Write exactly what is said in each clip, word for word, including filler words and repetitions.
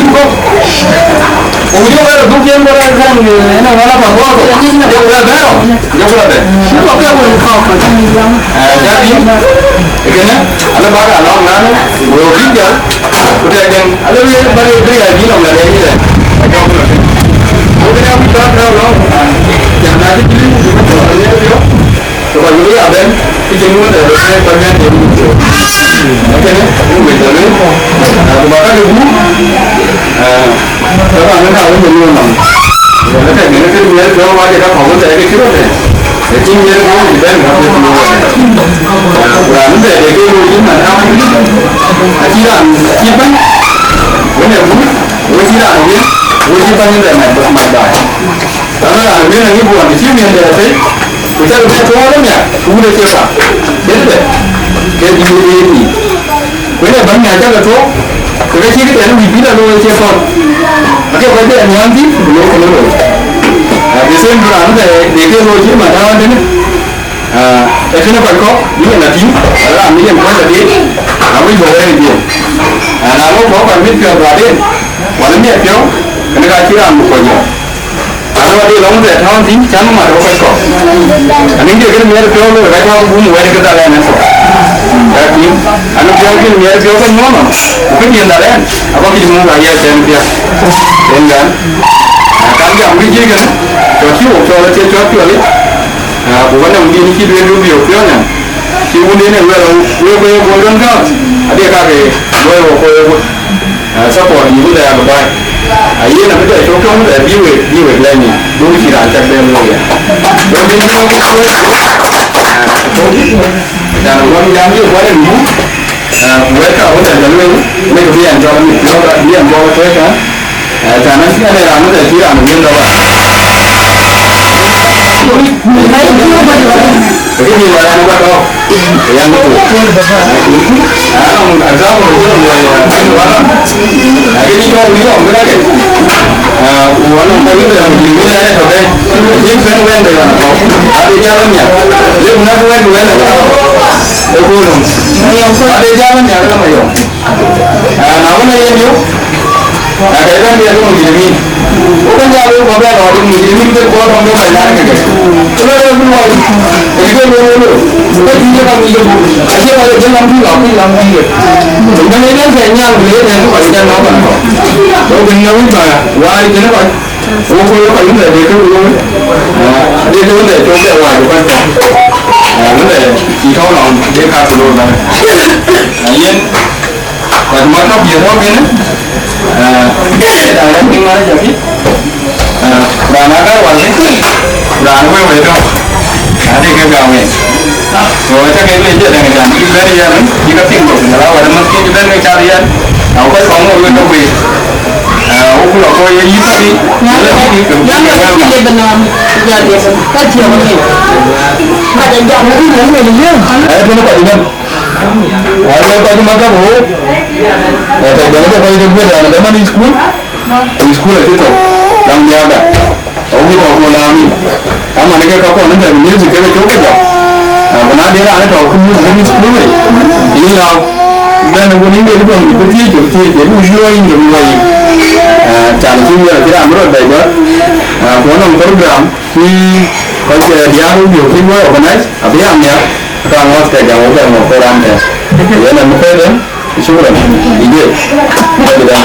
yïn kɔ̈k. Ku jɔ bɛ̈ɛ̈r dhuk cïn bɔ̈ rɛ̈ɛ̈r kɛ̈n, ënë wala pa bɔ̈ kɔ̈k. Jɔ ku la bɛ̈ɛ̈r rɔt. Jɔ ku la bɛ̈ɛ̈r. Kɔ̈k ke wël kɔ̈k kɔ̈k cï yam. Eh, ca tïŋ. Ë kënë, ala bak a lɔ̈ŋ nanu, wëu bï jäl. Ku tɛ̈den, ala wëu bak ë bï ya yïn nɔm la rɛ̈ɛ̈r yïn rɛ̈ɛ̈r. Ajɔ ku la bɛ̈ɛ̈r. Ku kënë abï cɔl rɛ̈ɛ̈r lɔ̈ŋ. Cän na cï bï yïn ku bï cɔl rɛ̈ɛ̈r yïn. Ku kɔc wëu ya bɛ̈n, kë cïn wun tɛ̈ bɛ̈n, kɔc bɛ̈n tɛ̈ wun tɛ̈. Ë kënë, wun wëu tɛ̈ wun. Ku bak ka ke gup, eh, Taban, ënë ka wën ye nuɔɔr nɔm. Ënë ka ŋiɛ̈n kën miɛt piɔ̈u, wacë ka kɔ̈k wën thɛɛr ke cï rɔt tɛ̈n. Ë cï miɛt piɔ̈u cï bɛ̈n ka piɛth piɔ̈u wën. Ku raan ëbɛ̈n de ke looi cït man raan, acï raan cï bɛ̈n. Wën ë gup, wën cï raan wën, wën cï bɛ̈n ëbɛ̈n mat, mat baai. Taban, raan wën aŋic buɔn, cï miɛt de athëi. Ku cä ke bɛ̈n tuɔɔl ëmia, ku wun acie ba. Bɛ̈n ëbɛ̈n. Ke bï ye yen yic. Ku ënë bäny nya cä ke tuɔɔk, ke ke cï këden wïc bï la looi cie kɔn. Ake kɔc bï anhiaŋ thïn, ku looi kënë looi. Ah, the same raan ëbɛ̈n de ke looi cït man raan tënë. Ah, ë kënë kɔc kɔ̈k, bï yen a tïŋ, wala raan bï yen kuɔc adï, awïc bä wɛɛr ë jiël. Ah, na ŋö kɔ̈k kɔc mit piɔ̈ɔ̈th baden, wala miɛt piɔ̈u, kënë ka cï raan bï kuɔc yɔ̈ɔ̈k. Anu adï lɔŋ bɛ tɔ̈ɔ̈ŋ thïn, cän mat ë kɔc kɔ̈k. Anïŋ de kën miɛt piɔ̈u loi ka cɔl gum wɛ̈t ke dhal ɛn ë kɔ̈k. Ka tïŋ, anu piɔ̈u kën miɛt piɔ̈u ke nyuɔ̈ɔ̈n nɔm, ku kën yen dhal ɛn, abä kïc muk ayɛl tɛ̈n piɛth. Yen ɣɛn. Ah, kan jam kë cï kënë, cɔk cï wok cɔl acie cɔk piɔl yic. Ah, ku wën nɔm dïn cï duëër du biöök piɔ̈u nɛn. Cï wun en ë lueel, wek, wek, wek, wek, wek, wek, ade kake luɔi wok, wok, wok, ah, support yï wun ë ya baai. Ayen abï tɔ̈ cök tɔ̈ wun ë bï wek, bï wek lɛ̈ny, duɔ̈k cï raan cak bɛ̈n luɔi ya. Wek bï wek, wek, wek, ah, tɔ̈, dan wun jam yï kuɔn ë muk, ah, wek ka wun ë lueel, wek bï yɛn cɔl mïth, bï yɛn cɔl tueek, ah. Eh, tana sina ne raan mïth acï raan wiël dɔ̈k. Lakini wala ni ba dɔ̈k. Yan ko. Ana mun azabu ko wala wala. Lakini to ni ko mira ke. Ah, wala ko ni da ni ni ne to be. Ni kan wende wala. Ade jalo nya. Le na wende wala. Ko no. Ade jalo nya kama yo. Ah, na wala yen yo. Na ka ïbɛ̈n bï yɛn mujrimin. Ku bɛ̈n ya wek kɔ̈k bɛ̈n lɔ mujrimin ke kɔɔr dɔm bï bɛ̈n lar keke. Ku lɔ yɛn bï luɔi. Ë kë luɔi luɔi. Ku bɛ̈n tïŋ ke ka ŋic ke buk. Acie kɔc ë jël lam tïŋ lɔ piny lam tïŋ ke. Ku bɛ̈n ë bɛ̈n bɛ̈n nyan ku le yen kɔc ë jɛn nɔm bɛ̈n kɔ̈k. Ku bɛ̈n na wïc ba wai kënë kɔc. Ku ku lɔ kɔc wïc bɛ de ke wëu. Ade ke wëu bɛ cɔk bɛ wai ku bɛ̈n kɔ̈k. Wëu bɛ cï tɔ̈u lɔŋ de ka ku lɔ bɛ̈n. Yen. Kɔc mɔ̈k tɔ̈ piɛth tɔ̈ kënë, eh, raan ë piŋ ŋɔ̈ɔ̈th jɔkï, eh, raan ë gäi wal kë, raan ë wëu wëu tɔ̈, adï ke gam en. So, aca ke lueel cï dɛ̈ŋ ë jam, cï bɛ̈n yɛn, cï ke piŋ kɔ̈k, jɔl a wɛ̈t ë mɛ̈thken cï bɛ̈n ke cath yɛn, na kɔc kɔŋ ŋö wek tɔ̈ wei. Eh, wok ku lɔ kɔc ye yïth thïn, na le thïn, ke wok ku wek wek. Ai, tënë kɔc ëbɛ̈n. Wa ye kɔc ë maktab wok, ë, tɛ̈ jɔŋ ke kɔc ke guëër raan ëbɛ̈n man ë school, ë school acï tɔ̈u, lam nhiaarda, awïc tɔ̈u ku lam yic. Aman ke ka kɔn ëbɛ̈n music ke ke cök ke jɔk. Ah, ku na de raan ë tɔ̈u ke music ke school wei, yïn lau. Bɛ̈n ku nïn de bï tɔ̈u bï thiëëc, bï thiëëc, bï luɔi yïn, bï luɔi yïn. Ah, can cï wël acï raan bï rɔt bɛ̈c bɔ̈. Ah, ku anɔŋ program cï kɔc, eh, diäär wok bï piny luɔi organize, abï ya nhiaar. Ka ŋɔ̈th ke jam wok bɛ ŋɔ̈th ke raan kɛn. Yen ë muk ëdɛ̈n, shukran. Ije. Ije da.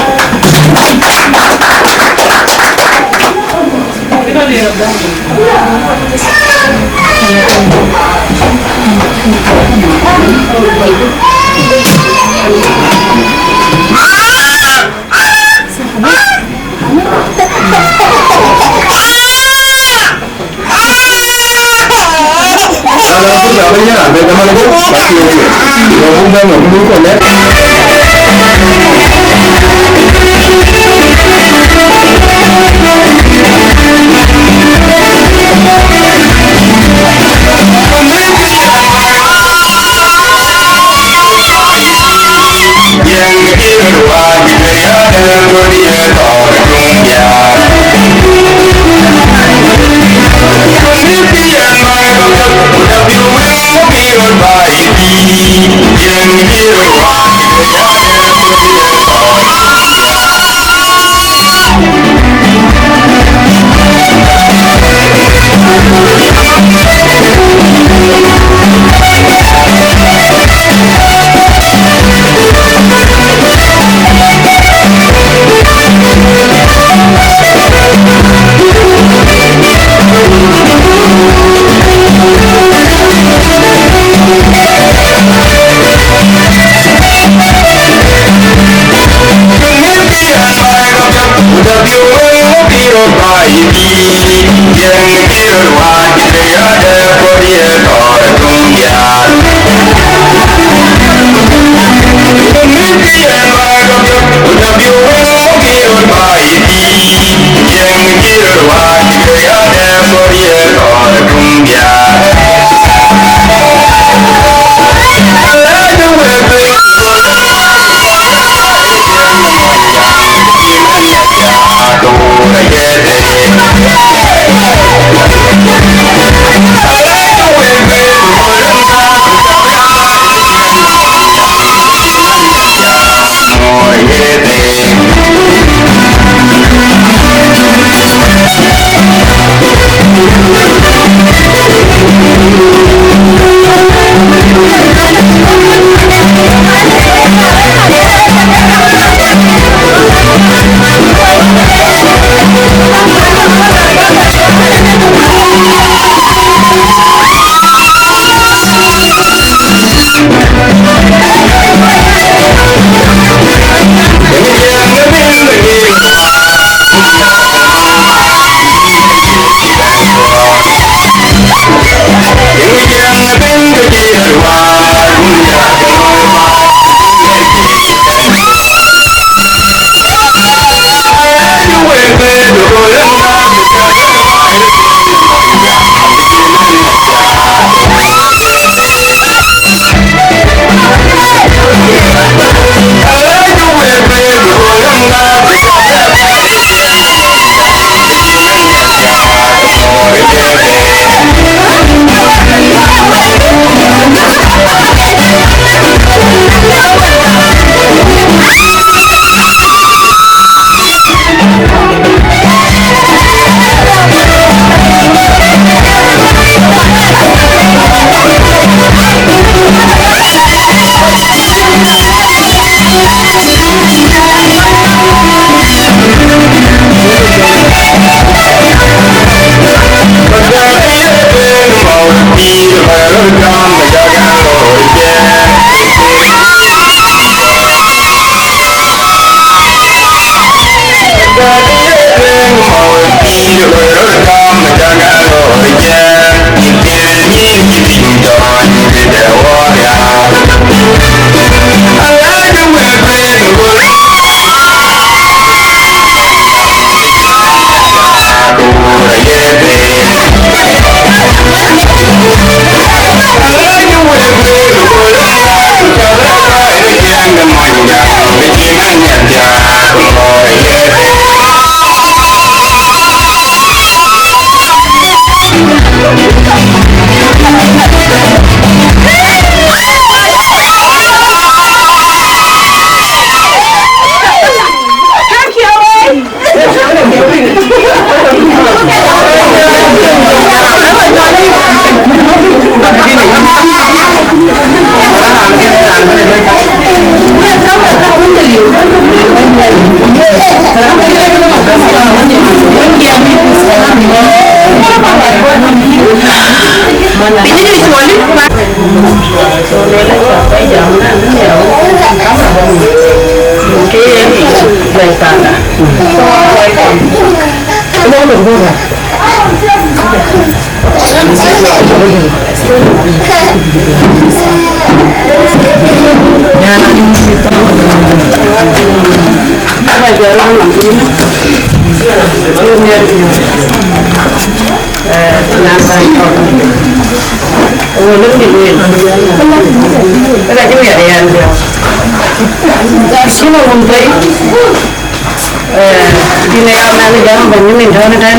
Ënë ya mɛnh Jɔn Benjamin tɔ̈u në tɛ̈n.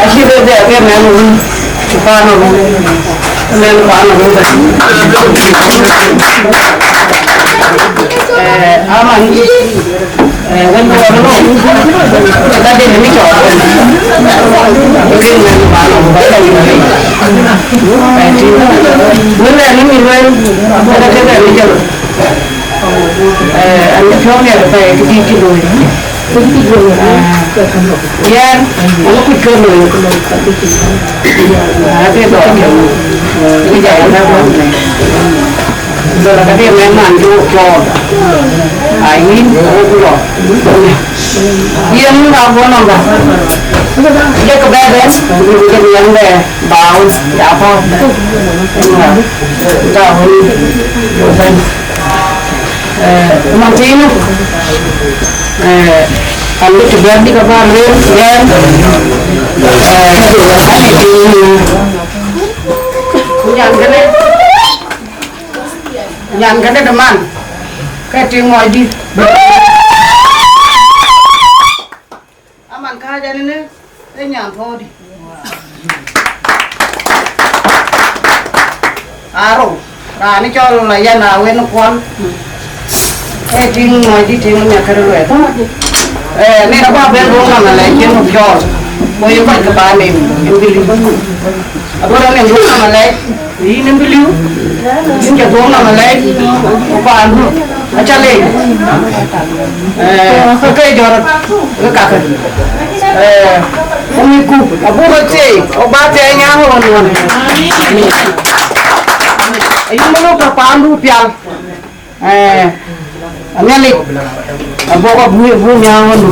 Acï bɛ bɛ ke mɛnh wun, ku paan wun, mɛnh paan wun bɛ. Aman, wën bï wɔ lɔ, ka dë në cɔɔr wën. Ke mɛnh paan wun bɛ. Wën lɛ në mi luel, ka ke bɛ mi jɔl. An cä piɔ̈u miɛt apɛi kë dït cï looi. Yɛn, an kuc kë looi. Ake dhɔɔc kë looi. Kë jai na bɔ̈. Dɔl ka de mɛn man cï wok cɔɔl. A yïn, wok lɔ. Yen ŋa bɔ̈ nɔm bä. Jek bɛ bɛn, jek yɛn bɛ baun, ya bɔ̈. Ŋa, ŋa wun, bɛn. Ëmanthiinë, an bï të biäk dï ke bä lueel ɣɛn, nyan kënë, nyan kënë de man, ke tiŋ mɔc dït. Aman kääc ɛn ënë, ee nyan thɔ̈ɔ̈dï. Arou, raan ë cɔl la yɛn a wen kuɔl. Ee tiŋ mɔc dï tiŋ miɛt kërë luɛth. Ee, nin abä ben dhuɔŋ nɔm alɛc cïn muk cɔɔl. Ku ye kɔc ke paan en, en bï liu. Abï rɔt nin dhuɔŋ nɔm alɛc. Yïn ë bï liu, yïn cä dhuɔŋ nɔm alɛɛc, ku paandu acä leec. Ee, ke ke jɔt rɔt, ke kakë. Ee, ku mïthku, abuk rɔt thieei, ku bä thieei nyääŋ ɣön ɣön. Ayï mïthku tɔ paandu pial. Ee, Nhialic abɔ̈ abuk, abuk nyääŋ ɣöndu.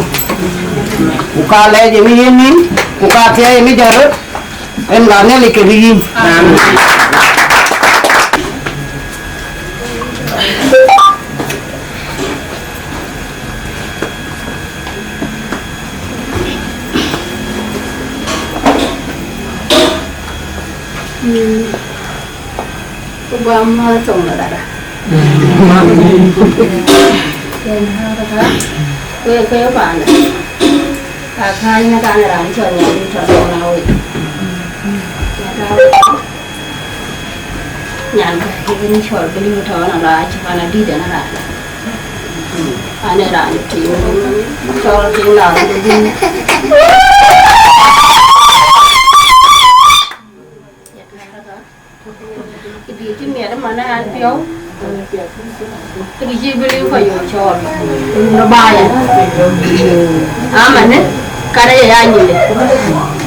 Ku ka lɛɛc ë mi yen nïn, ku ka thiɛɛi ë mi jɔt rɔt, en ŋa Nhialic kekë yïn. Amen. Ku bä mäth thoŋ de Ɣɛɛrda. Yen Ɣɛɛrda, ku ye, ku ye paanda. Ka kääc në kan raan cɔl Nhialic tɔ thoŋ na wei. Nyan ka yen cɔl bï liu tɔ na rac, pan adït en raan. An ee raan tiŋ, cɔl tiŋ na wei. Këdï cï miɛt ëmën an piɔ̈u, këdï cï bï liu kɔc yök cɔɔl, në baai. Amanë, kärɛc aya nyinde,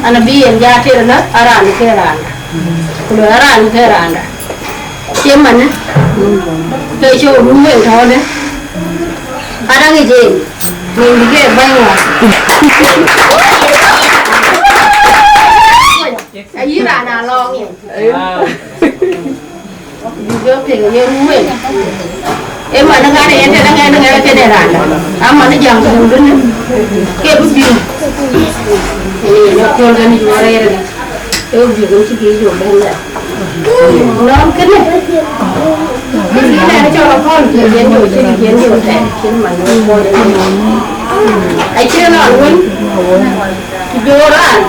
an abï yen jɔ ater ëlä, araan ke raanda, ku luɔi araan ke raanda. Cï manë, ke cï run wën tɔ̈ɔ̈në, ka däŋ yic en, nin bï ke bäny ŋuan. Ayï raan alɔɔŋ yen. Bï jɔ piŋ ye ruël. Ee man ë ŋan yen tëde ŋɛn ŋɛn këde raan. Aman ë jam kuurdun. Ke bï bï. Ee, na kuɔl gani jɔ rɛɛr ni. Ee bï gani cï ke jɔ bɛn da. Nɔm kënë. Bï ni lɛn cɔl akɔl yen jɔ cï yen jɔ tɛ̈. Cï man ë kuɔl. Acï nɔn wën. Ku jɔ raan,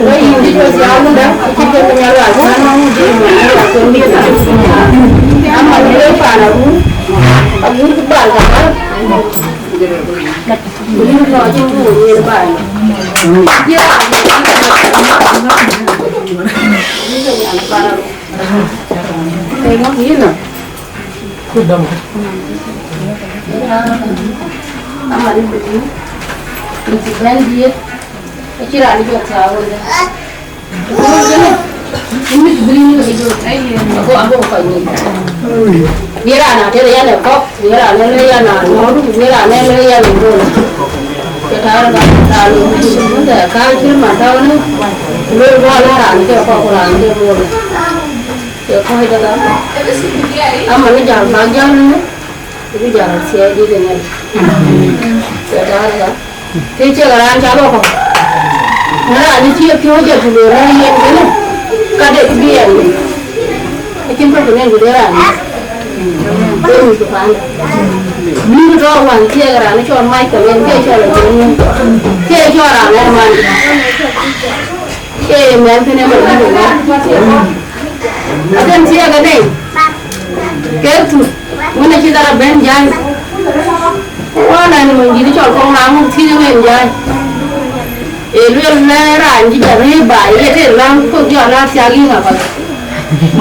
wek yïn dï jɔ thiaak wunda, acï jɔ ke mial wal kuan, ama wek paan aguur, aguur ku bal ka bal, Ye raan atëde yan ë kɔ̈k, ye raan ë lë yan anɔ̈ɔ̈r, ye raan ë lë yan ë bol. Ke taar ka raan ë bï bun thɛɛr ka cït man tɔ̈u në, ku loi bɔ̈ la raan ke kɔ̈k ku raan ke bol. Ke kɔc de ka, aman ë jäl bäk jäl në, ku bï jäl thiɛɛi dït ë ŋɛl. Ke taar ka. Ke cï raan ca lɔ kɔ̈u. Na raan cï piɔ̈u jɔt ku lueel raan yen kënë, ka de bï ɛn. Acïn tök kënë ku de raan. Ke mïth ku paan. Mïth tɔ̈ wään thiëëk raan cɔl Michael yen ke cɔl Ajuɔ̈ɔ̈r. Ke cɔl raan ë man. Ke mɛn kënë man. Aden thiëëk ënë. Ke thuk. Wën acï dhal abɛ̈n jäi. Wala në mony dït cɔl kɔŋ raan muk thiëc ë wen jäi. Ee lueel lɛ raan cï jɔ rëër baai, ye tëë läŋ kok jɔ raan thiak yï ŋa path.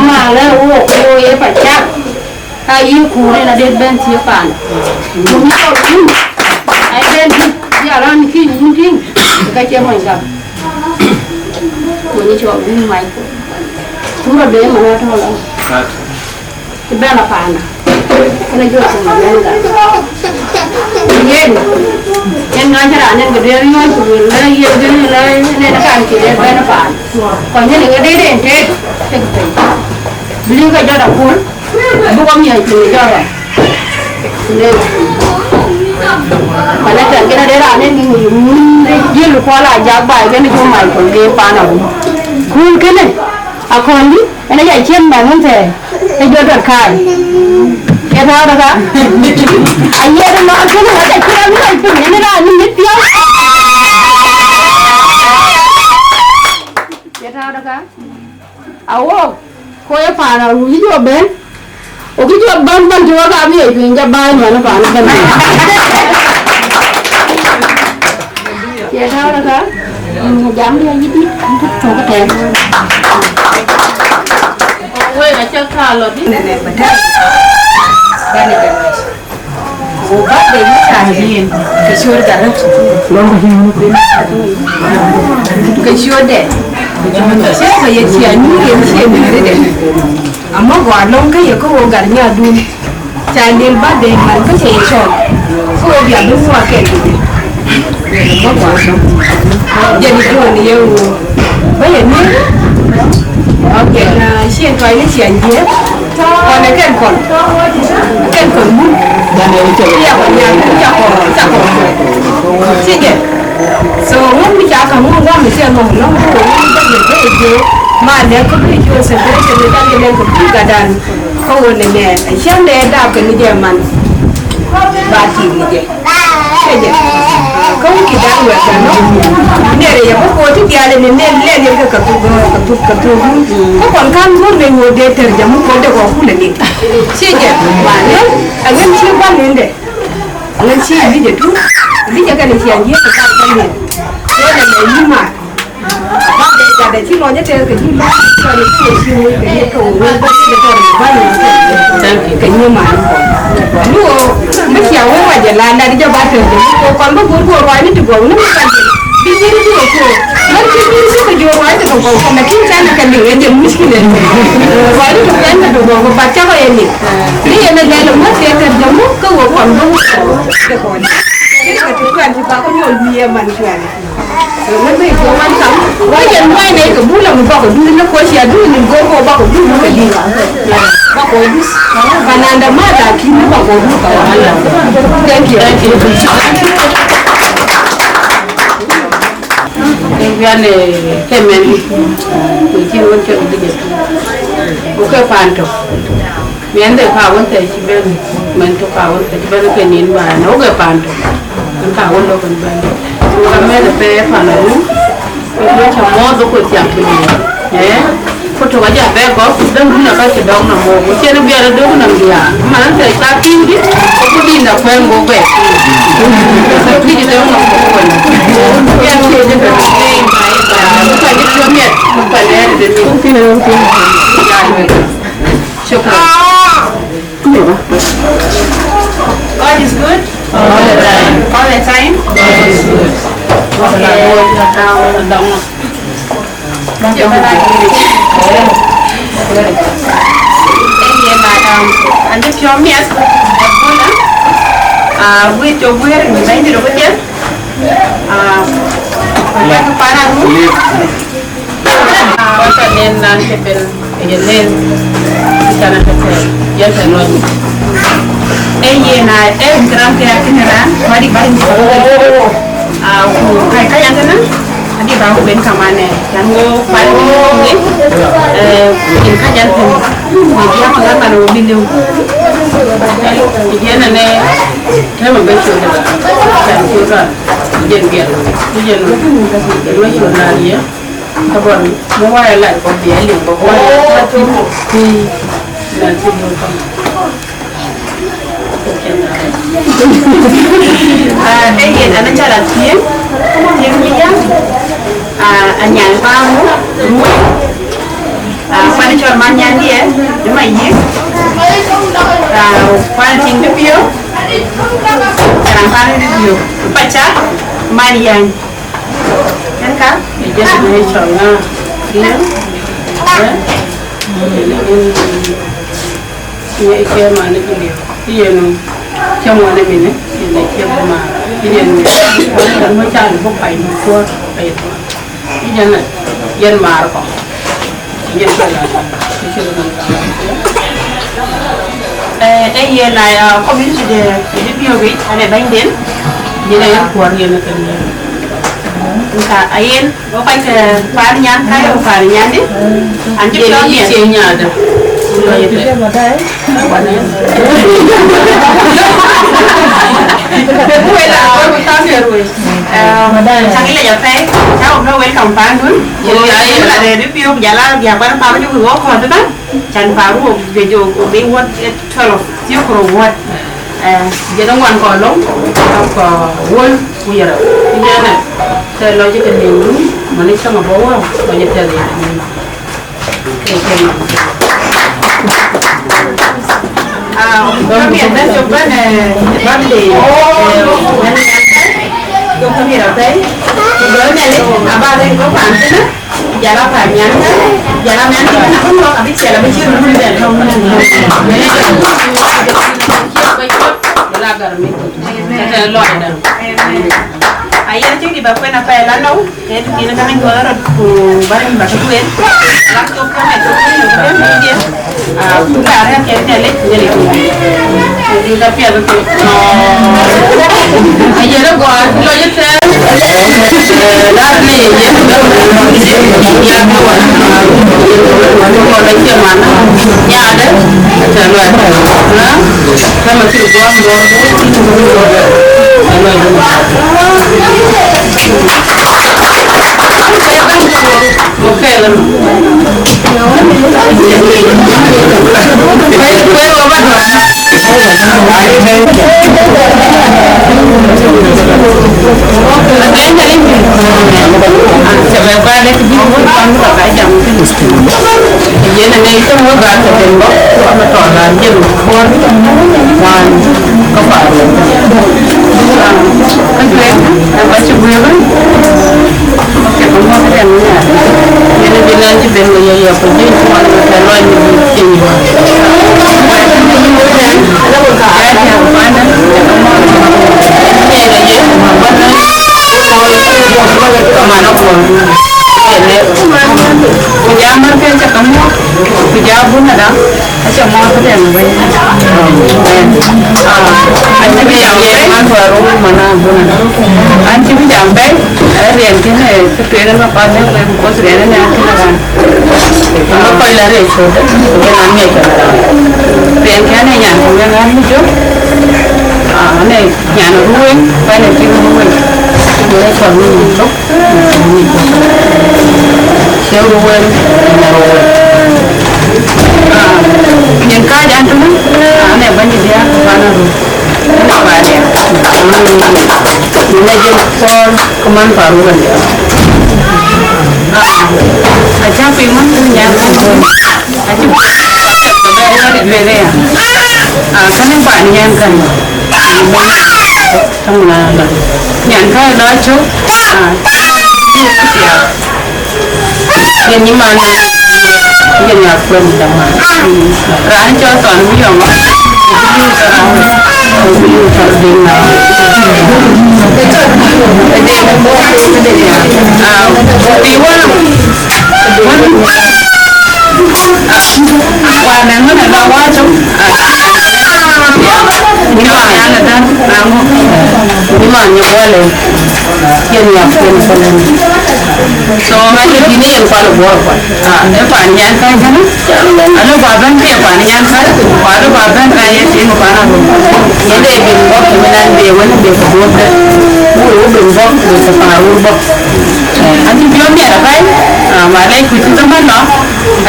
Malë wok wo ye pa cak. Ka yï kuur en adet bɛ̈n thiëëk paan. Mony cɔl wun. Ai bɛ̈n dït, jɔ raan kï wun tïŋ. Ka cie mony gam. Mony cɔl wun mac. Thurɔ de man atɔ̈ lɔ. Cï bɛ̈n apaanda. Kënë jɔ thöŋ abɛ̈n gal. Yen, yen ŋa cï raan en ke duëër riɔ̈ɔ̈c ku lueel lë yen gënë lë yen kan cï dee bɛ̈n apaan. Kɔc ŋic ŋic dee den tek, tek piny. Bï lïïk ke jɔt aköl, bï kɔc miɔɔc piny jɔt rɔt. Ku le, ku le tɛ̈n kënë dee raan en ŋic ŋic jiël kuɔl a jak baai kënë cï Michael ke paan arum. Kööl kënë, akɔ̈l dï, en aya cien bɛ̈n wën thɛɛr. Ë jɔ dɔt kaai. Ke tääu dä ka? Aye de lɔɔr kënë wä ca cï raan wä piny, en raan ni mit piɔ̈u. Ke tääu dä ka? Awo, ko ye paan aru yï jɔ bɛ̈n. Okï jɔ bän bän cï wä ka miɔc piny, jɔ baai man paan bän. Ye tääu dä ka? Jam ya yï dït, tök tɛ̈n. Wek acä ka lɔ dï? Nene ba tɛ̈n. Bän ë jam. Ku bä de yï tääu dï yen, ke cuöör garä. Ke cuöör dɛ. Cï ba ye ciɛɛŋ nu yen cie nu rëdɛ. Amɔ gɔaa lɔ̈ŋ ke ye ke wo gar nyadun. Ca lil bä de man ke cä ye cɔɔl, ke we bia bï muɔɔr kɛn kedhie. Bä kuath nɔm. Jɛn ë duɔ̈n ye ɣöö bä ye miëth. Ok, na cï en tuany në ciɛɛŋ jiëër, kɔn ë kɛn kɔn, ë kɛn kɔn muk. Ë ya kɔn nyan, ë ca kɔn, ë ca kɔn. Cï jɛn. So, ŋuɔ̈t mi ca käŋ ŋuɔ̈t guɔ̈m ë ciɛɛŋ nɔm nɔm, ku we ŋuɔ̈t bä ye ke ye jiëër. Ma lɛ̈k ke bï cuööl celebration ë ka ye lɛ̈k ke bï gadan. Ka ɣöö në mɛɛn, acïn de dap ke në jɛ man, ba tiit në jɛ. Ke jɛ, ka wïc kï dan wɛ̈t ka nɔ̈k. Nere ye bä koor cï dhial në nen lɛn yen ke ka thuk, ka thuk, ka thuk. Ka kɔn kan guɔ̈r në ŋoot de tɛ̈r jam, ku kɔn de kɔn ku le nin. Cï jɛ, ma lëu, aŋën cï bä nende. Aŋën cï Elijah tu, Elijah kɛn ë ciɛɛŋ jiëk ke kan bä nin. Yen ë lɛ yï mat. Ba de jade cï lɔc ëtëë ke cï lɔc, cɔl ë cï ë cï woi ke ye ke woi, woi bɔ̈ ke tɔ̈ në bäny ë ke, ke nyï man kɔn. Luɔ̈k, bï cia woi wa jɛ la lat jɔ ba tëë ke, ku kɔn bï guur guur ruac në tï guɔ̈u në bï ka jël. Bï nyïïn bï ke kuɔ̈ɔ̈k. Wën cï nyïïn bï ke jɔ ruac tëë ke guɔ̈u, kɔn lakin can ke liŋ ë jël muckil en. Ruac në tï kuɛn ke tï guɔ̈u, ku bat cä kɔc ye liŋ. Bï yen ë lɛl ë ŋuɔ̈t ke tɛ̈r jɔŋ, ke wok kɔn bï wok ke kɔn. Ke tï kuɛn cï ba ke nyuɔl bï ye man kuɛn. Wek bï jɔ welcome. Wa yen wai ne ke bula mu bako dul ne ko sia dul ni go ko bako dul ne ke dul. Bako dul. Bananda mata ki ni bako dul ka wa. Thank you. Thank you. Thank you. Ane ke men. Ni kin won ke dul. Oke panto. Miɛnde ka wën thɛɛr cï bɛ̈n, mɛn tök ka wën thɛɛr cï bɛ̈n ke nin ba na wok ë paan tök. Mɛn ka wën lɔ kën bɛ̈n. Ka mɛn ë pɛɛi paan arum, ku cä mɔɔth ku thiak piny. Ee, ku tök aja bɛ gɔ̈k, däŋ dun aka cï dɔ̈k nɔm wok. Ku cïn biɛl ë dök nɔm diaar. Man thɛɛr ka piŋ dï, ku dï Ina kwen go kwen. Kiji de no ko kwen. Ya ke de de. Ka ni ko miet, ko ne de ni. Shukran. God is good. All the time. All the time. God is good. Okay. Um, Thank you, madam. And if you're miss, uh, with your wearing, you might be over there. Uh, para, uh, what's her name? Nan Kepel. Ye len, kana kete, ye te lon. E ye na, e gram ke akine ran, wadi bari ni. Ah, ku kai kai antena, adi ba ku ben kamane. Yan go pal ni ni. Eh, in ka jan ko. Ni dia ko jan mano bilu. Ye na ne, tema be chu da. Kan chu da. Jen biya. Jen. Jen ma chu na ye. Ka bɔn, mo wa ya lat kɔ bia liŋ bɔ bɔn, ka ti, ti, na ti do ka. Ah, e yen ana chala tieng, tieng dia, ah, anyan pa mo, ruwe. Ah, pani chol man nyan dia, ni ma yi. Ah, pani ting de bio. Karan pani de bio. Pacha, man yan. Yan ka? Ejek ne cɔl ŋa? Yen? Eh? Yen, yen, yen ke man ni bilio. Yen, ke mɔne mine, yen ke ma. Yen, yen mo chan bo pai mo ko, pai ko. Yen, yen mar ko. Yen ko la. Eh, eh, yen na ya community de, de bio bi, ane banden. Yen ya kuar yen kan yen. Ka ayen. Wo kɔc ke paannhial, ka ye ku paannhial dï? An cï piɔ̈ɔ̈th miɛt. Cie nyaade. Ku lɔ ye pɛ̈i. Ku wek la, wek ku tɔ̈ ke ruëëc. Eh, cak lec apɛi, cak wok lɔ welcome paandun. Ku la rɛ̈ɛ̈r ë piɔ̈u, ku jɔl a diäk bän paar cuk wok kɔ̈th ëbɛ̈n. Can paar wok juëc wok, wok bï wuɔ̈t, eh, twelve, thiök ku rou wuɔ̈t. Eh, jënë ŋuan kɔn lɔ̈ŋ, kɔn kɔn wuɔ̈l, ku yɛrɛ. Ku jënë, të lɔ cï ke nïïm dun, mën cäŋ abɔ̈ wä, lɔ cï tɛ̈th ye nïïm. Ke cï nɔm. Ah, kɔn miɛt bɛ̈n cök bɛ̈n, eh, birthday, eh, mɛn nyan kai, cök kɔn miɛt apɛi, ku lɔ Nhialic, aba rɛ̈ɛ̈r kɔ̈k paan kënë, Jala pa nyan ka, jala man ti na ko ka bi chela bi chiru dun ben. Bla gar mi. Amen. Ayen ti di ba kwena pa la no. Ke ti ni ka ni ko ro ku bari ba ku en. La to ka me to ku ni ko ni. Ah, ku ka ra ke ne le ne le. Ku ka pia to. Ayen go lo ye. Yen ane cï wek gäk ke den bɔ̈, wek atɔ̈ raan jël kuɔ̈r, wan ke paar. Ka juëc, ka cï guëër, ke ke mɔ̈k den nhial. Yen ë bï nɛn cï ben ke ye yɔ̈k, ku jï cï wan ke ke lɔc në bï cï yï wan. Aya diäk paanda, ke ke mɔ̈k. Yen ë ye, wan, ke man akuɔ̈r. Yen ë, ku jam mär ke cä ke mɔ̈k, ku jam bun ada. Aca mɔ̈ɔ̈th tëtɛ̈ɛ̈n ë bɛ̈ny. An cï bï jam bɛ̈i, an cï bï jam bɛ̈i, ë riɛnkiɛ̈n ë kë tueŋ ë lɔ path ë wek, because riɛn ënë akënë raan. Ëmä kɔc la rɛɛc cöt, ku bï raan ŋiɛc cɔl raan. Riɛnkiɛ̈n ë nyan ku wek an, bï jök, aa, ënë nyan ë ruëëny, ku ënë cï ruëëny. Ku ë cɔl ruëëny cök. Cï röt wël, ënë röt wël. Ah, yen kääc an tënë, an ee bɛ̈ny diäär, ku an ee röt. Ënë baai aya. Ënë jël kɔɔr, kë man Faruk ënë. Ah, acä piŋ wën, nyan kën. Acï bɛ̈n ɣöt ë duëër aya. Ah, kënë paan nyan kën. Taŋ na la. Nyan kën lɔ cök. Ah, yen yï man, yen ya kuën däŋ man. Raan cɔl Thɔn Wiɔŋ, ë Buluth Thɔn Wiɔŋ, ë Buluth Thɔn Deŋ na. Ah, di wala. Wa nɛn ŋö nɛn la wa cök. Ah, ni ma ya la dan, ah, ŋö. Ni ma ni wala. Yen ya kuën kuën. So, ŋa ye bï ne yen kual ë guɔ̈ɔ̈r kual? Ah, ë paan nyan kën kënë? Alë ba bɛ̈n ke paan nyan kën, ku alë ba bɛ̈n ka ye tiŋ paan ago. Yen de ben bɔ̈, ke wën an de wën de ke duɔ̈ɔ̈r de. Wur wur ben bɔ̈, de ke paan wur bɔ̈. An cï biɔ̈ɔ̈k miɛt apɛi, ah, ma lɛc ku cï thëmën lɔ.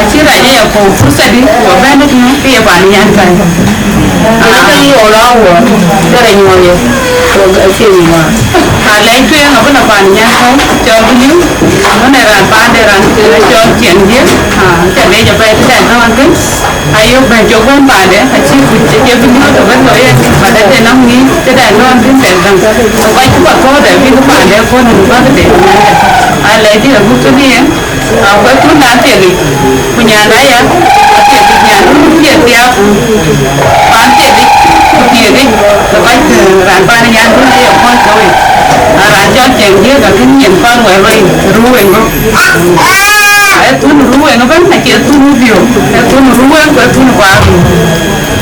Acï rac ë ya puɔ̈u fursa dï, ku abɛ̈n de tïŋ ke ye paan nyan kën. Aa, ke yï ɣɔn lɔ awuɔɔr, ke rɛc nyuɔɔth ye, ku acie yï ŋuan. Alɛc tueŋ abï la paan nyan kën cɔl bï liu, abï ne raan paande raan cɔl ciɛɛŋ diëk, aa, ca lec apɛi tëdɛn tɔ̈ ɣɔn thïn. Ayök bɛ̈n cök bɛ̈n paande, acï kuc, acie bï liu tɔ̈ bɛ̈n lɔ yen, but ade nɔm ŋic tëdɛn tɔ̈ ɣɔn thïn tɛ̈n käŋ. Kɔc cï path kɔ̈ɔ̈th ë bïk paande kuɔ̈n në bäkde. Alɛc dï abuk tënë yen. Akuɛth thun dan thiek yic, ku nyan aya, athiek yic nyan run thiek thiaak, paan thiek yic, ku thiek yic, ke kɔc, eh, raan paan nyan run aye kɔc ke wei. Na raan cɔl cɛŋ diëëk akën nyin kɔn wɛɛr roi, ruu weŋ rou. Ee thun ruu weŋ ëbɛ̈n, acie thun biök, ee thun ruu weŋ, ku ee thun kuaar ruu.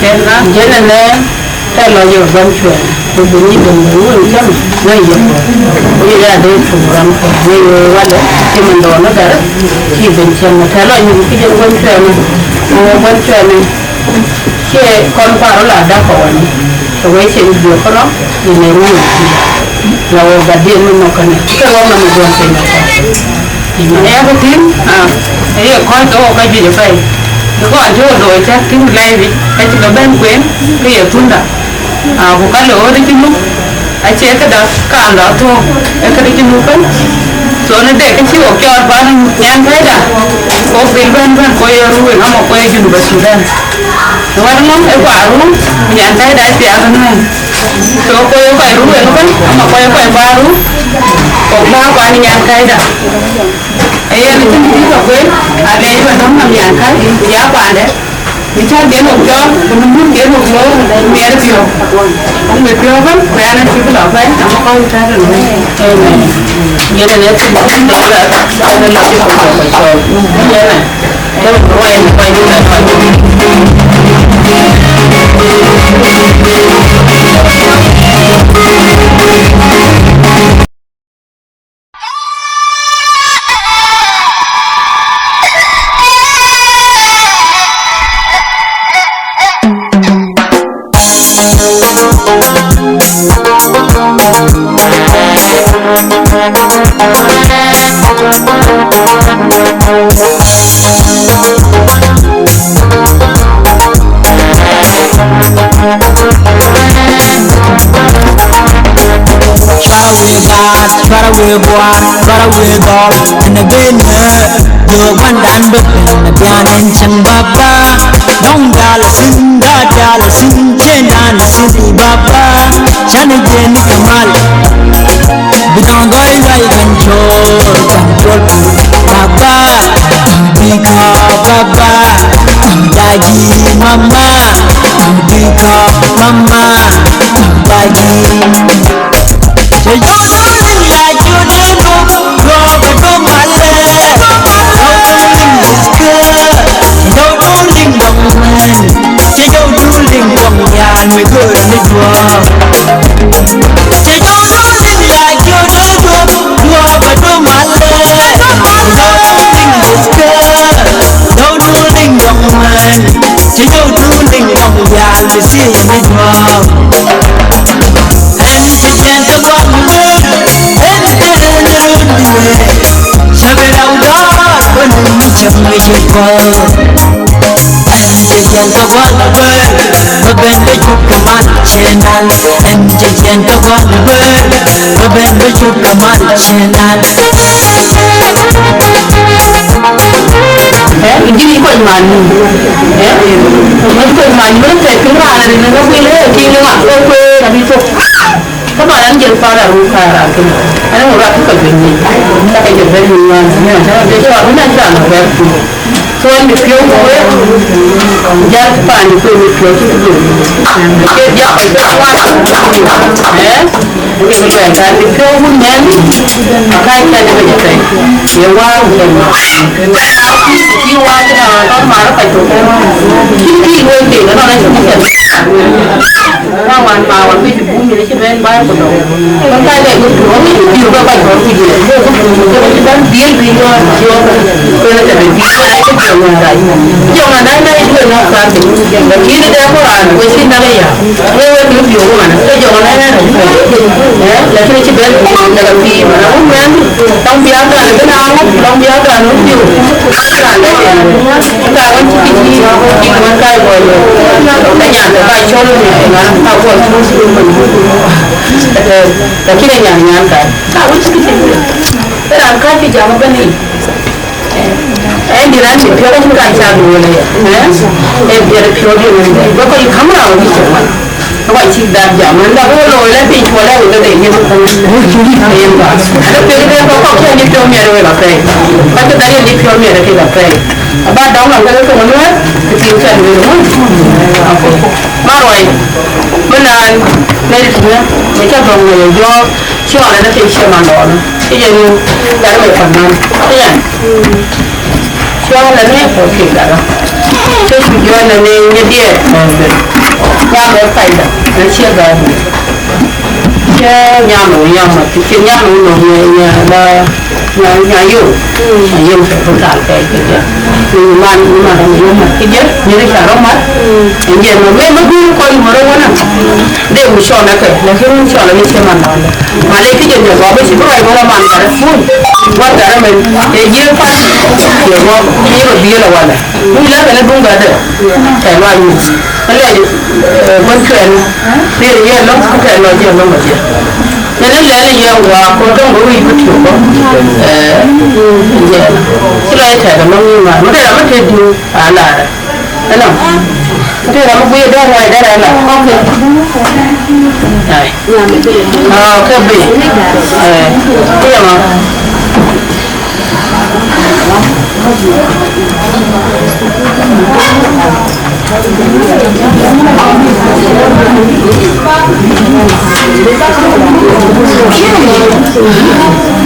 Yen na. Yen ënë. Tɛ̈ lɔ yök guɔ̈n cuɛ̈ɛ̈n, ku bï nyin döŋ bï wun cäm, wëi yök. Ku yï ya dee tum ram kɔ̈k, wëi wëi walë, cï mën dɔɔn ë gär, cï ben cäm. Tɛ̈ lɔ yök kë jël guɔ̈n cuɛ̈ɛ̈n, ku guɔ̈n cuɛ̈ɛ̈n, cie kɔn kuar rɔt la dak kɔ̈k wën, ke wëi cïn biök kërɔ̈k, yïn ë ruu wëi cï. La wɔ gat diën mën nɔ̈k kënë, ke rɔt nɔm ë guɔ̈n piny nɔ̈k kɔ̈k. Ë ya kë thïn, aa, ë ye kɔc ke wɔ ka juëc apɛi. Kë kɔc cï wɔ looi cäk tïŋ lɛɛi bic, ka cï ke bɛ̈n kueen, ke ye thunda. Aa, ku ka le ɣöt cï muk, acie këda kaam dɔ thöök, ee këdï cï muk kën. So, në de kë cï wok cɔɔl bän nyan kɛ̈ɛ̈da, wok dhil bɛ̈n bɛ̈n, ku ye ruu weŋ, ama ku ye Junub Sudan. Wär ŋö ë kuaar ruu, nyan kɛ̈ɛ̈da thiaak ënɔɔnë. So, ku ye kɔc ruu weŋ ëbɛ̈n, ama ku ye kɔc kuaar ruu, ku bä kuan nyan kɛ̈ɛ̈da. Ee yen acïn bï tɔ̈ kueen, alɛɛc bä dɔm nɔm nyan käi, ku ya paande, bï cäk den wok cɔɔl, ku në muk den wok loor, miɛt piɔ̈u. Ku mit piɔ̈u ëbɛ̈n, ku yan acï bï lɔ pɛ̈i, ama kɔc tɛ̈ tënë. Amen. Yen ënë thïn, yen ënë thïn, yen ënë thïn, yen ënë. Yen ënë ruai në kɔc dït ëbɛ̈n. Cï wek baar, cï wek buɔɔt, cï wek dhɔ̈l, ënë bɛ̈n ë, yök wändan bï bɛ̈n ë bian en cäŋ baba. Dɔ̈ŋ dial thïn, daa dial thïn, cïn dan thïn baba. Cän ë jën kamal, bï dɔ̈ŋ gɔ̈i luɔi bɛ̈n cöör, bɛ̈n cöör. Baba, bï kɔ̈k baba, daji mama, bï kɔ̈k mama, daji. Ëë, yïn cï kony man nu. Ëë, yïn cï kony man nu, tɛ̈ kï raan rin ë kuël ë tiiŋ ë ŋa, ë kuëër abï thok. Ka ba raan jël para ru ka raan kënë. Ana ŋö rak kë ka juëc ni. Ka ka jël bɛ̈n ni ŋuan. Ni ŋa cä raan bï cɔɔr, bï na cï raan bɛ̈n. Tuɔɔn de piɔ̈u ku wek, jat paan de kuëë mit piɔ̈u cï ku dhuk. Ke diäk kɔc ke tuɔɔn, ëë, ke ke luɛɛl, raan de piɔ̈u wun mɛɛn, akäc kɛn ë kɔc apɛi, ye waar ku kɛn. Cï waar cï raan tɔ̈ maar kɔc thok, cïn kï lueel piny, anɔn acï ku kɛn. Wä wan ma wan ke cï bum, yïn acï bɛ̈n bäär ku dɔ̈u. Wën ka jai gup tuɔɔk, wïc ku pïïr ke kɔc kɔ̈k ku jiël. Go gup tuɔɔk, ke cï bɛ̈n dhiël piny, yɔ̈ɔ̈k, yɔ̈ɔ̈k. Kën ke bï pïïr, ke cï jɔŋ ŋa rac. Jɔŋ ŋa dac na yï duëër nɔ̈k thaar piny. Lakin dɛ ku raan, we cï näk aya. We, we bï pïïr ku ŋa na. Ke jɔŋ ŋa na na. Eh, lakin cï bɛ̈n, daga pïïr, mana wun wɛ̈n. Lɔŋ biäk dan, bï na ŋup, lɔŋ biäk dan, wun pïïr. Raan dɛ cïn. Ka wën cï kï cï, cï wën ka gɔl. Ka nyan ka cɔl, nyan ka gɔl. Lakini nyan, nyan ka. Ka wïc kï cï. Ë raan ka cï jam ëbɛ̈n yic. Ë dï raan cï piɔ̈u acïn kan cak lueel aya. Ë, ë biɛt piɔ̈u dï wën. Bä kɔc kam raan wïc cï wan. Ë kɔc cïk dap jam. Wën dap wën looi lɛ piny cuɔ lɛ wek ke dee yiëk. Ë yen bä. Adë piɔ̈u dï kɔc kɔ̈k cï yen dï piɔ̈u miɛt wek apɛi. Kɔc ke dhal yen dï piɔ̈u miɛt kek apɛi. Aba dɔŋ nɔm ke ke thoŋ Nuɛ̈r, ke tiiŋ cän wël ŋö? Maruai, bï naan, Mary Tënë, në cä dɔŋ wël ë jɔɔk, cï ɣɔn ënë ke cie man dɔɔnë, ke yen gat wël pan nɔn, ke yen. Cï ɣɔn ënë, ke ke gat. Ke cu jɔ ënë, në diɛɛr, ya bɛ paida, në cie gat. Cï nyan wun ya mat, cï nyan wun nɔm ya, ya la, ya, ya yo. Ya yo, so ko tal kai ke ja. Ni man, ni man, ni yo mat ke ja, ni ri charo mat. En je no, me, me gun ko ni moro wana. De mu shona ke, lakini mu shona ni sema nanda. Male ki je ne ba be shi ba wala man ka fun. Wa ka men, e je pa. Ye wa, ni ro bi la wala. Ni la ka ne dunga de. Ka wa ni. Ala, eh, ban kren. Ni ri ya lo, ka lo je lo ma je. Ënë lɛ̈ɛ̈l ë yɛn wäär, ku döŋ bï wïc bï tïŋ bɔ̈. Ee, yen. Cï lɔ ye tɛ̈ɛ̈k ë nɔm yïn wäär. Mëde raan bï tëëk dïïu aa laar. Ënɔ. Mëde raan bï guiir dɛ̈ɛ̈r wäär dɛ̈ɛ̈r aa laar. Kɔ̈k ke. Ai. Aa, ke bï. Ee, ke ye ŋa?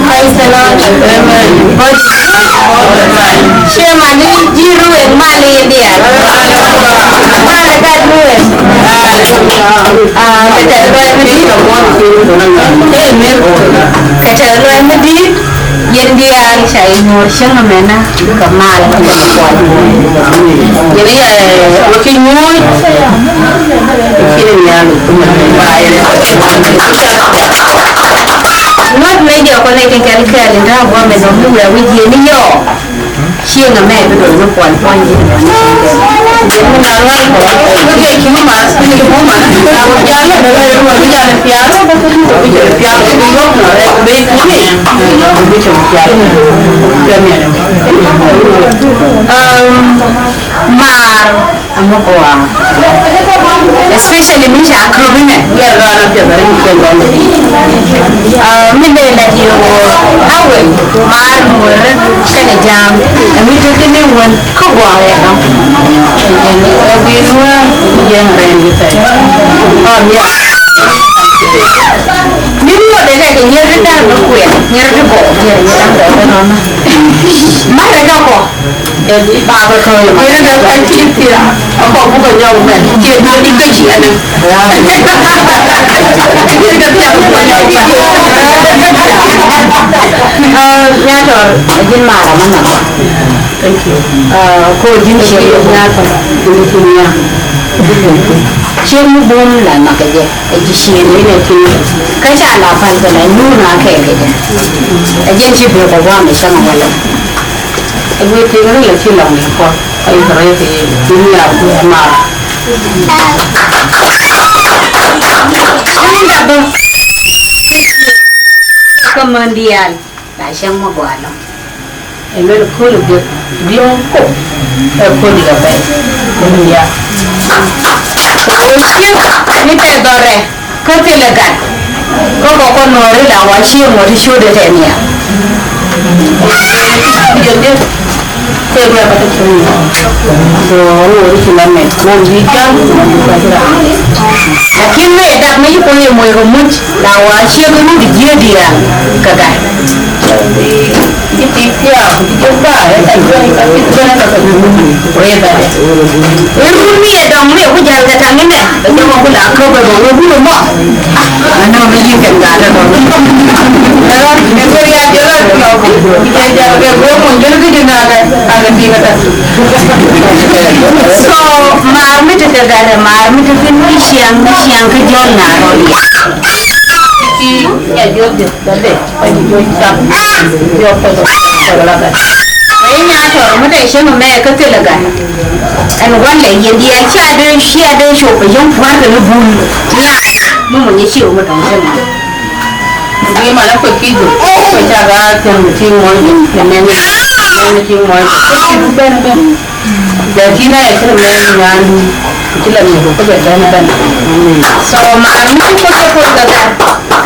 Praise the Lord. Amen. Cie man jiru en mal ye diar. Mal kat ruwen. Ah, kata ruwen. Amen. Kata ruwen. Yen diäär ca ye nyuɔɔr cieŋ ëmënë, ke mal ke kuɔl. Yen ya, wek cï nyuɔɔc, cïn nhial, ba yen. Ŋɔ̈t me jɔ kɔn e ke kɛl kɛl, ënda guɔ me nɔm ni wɛ̈ɛ̈r wic yen yɔɔ. Cieŋ ëmɛ bï döŋ bï kuɔl puɔny jïn ëmɛn. Um, maar, amuk wa. Especially mi ca kök ënë, ya raan apiɛth arëk ke gɔl. Ah, min de la diu, awel, maar nuɔr, kene jam, ami tëk ne wën, Kä guɔ ë dɔm. Ë guiir wä yen rɛ̈ɛ̈r yï thɛɛr. Ɣɔn ya. Min ŋot ë lɛ̈k ë nyiɛ̈r dï däŋ ë kuɛɛr, nyiɛ̈r dï bɔ̈, nyiɛ̈r dï däŋ dɔ̈ɔ̈r ënɔɔnë. Mat ë dɔ̈kɔ. Ë bä bä kɔ̈u. Ë dɔ̈k ka cï thiaak. Akɔ̈u buk ë nyɔk mɛn. Cie duɔ̈n dï ke ciɛɛnë. Nyator, ajin mara mama. Thank you. Ah, ko jin cie yok na ko. Jin cie ya. Cie mu bom la ma ke je. E ji cie ni ne ti. Ka cha la pal ke la nu na ke ke je. Ajin cie be ko wa me shama wala. E we ti ri la cie la mi ko. Ai kare ke ye. Dunia ku ma. Unda ba. Ke mën diäl, la cäŋ Maguar lɔ. Ë luel kööl ë biök, biöŋ kok, ë kööl dït apɛi. Aleluya. Ku ë cïn, cïn të dhɔ̈rë, ke thilë gat. Ke kɔc kɔn nuɔɔr ë la wa cï ŋot ë cööt ë tɛ̈n ya. Jɔl jɔl. Ke bɛ ba ke cï ŋot. So, ŋot ë cï la mɛt. Man bï jam, man bï ka cï raan. Lakin me dak me yï kɔc ye moi röt muc, la wa cie ke rut jiëë diäär ke gat. Cï tik thiaak, cï jɔk ba, ë ka juëc ka cï bɛ̈n ka ke rut. Ku ë bɛ̈n. Ë rut mi ye dɔŋ mi ku jäl ke taŋ ënë, ke jɔk ku la kɔ̈k ke dɔŋ ë rut mɔ. Anɔŋ yï kën gat ë dɔŋ. Ë rut mi ku riac jɔl a jɔk, cï jal ke guɔ mun jɔl ke jëŋ ake, ake tik ata. So, maar mi të ke gat ë maar mi të thïn kë ciɛŋ, kë ciɛŋ kë jɔl na rɔt ya. Kï ya jɔl jɔl dade, ka jɔl jɔl cap, jɔl kɔc kɔc la gat. Ë nya tɔr mi të cieŋ mɛ ke thilë gat. Ɛn wale yen diɛ cia de, cia de cop ë yɔŋ puar ke lë bul. La, mi mun ye cieŋ mi tɔŋ cieŋ. Bï man akuec kïc dhuk, akuec cak aa thiäŋ në tïŋ mɔc, në nɛn në tïŋ mɔc, akuec kïc dhuk bɛ̈n ëbɛ̈n. Lakin aa cï rem nɛn nyandu, ku cï la miök ku bɛ bɛ̈n ëbɛ̈n. Amen. So, maar mi cï kɔc ke kɔc ke gat,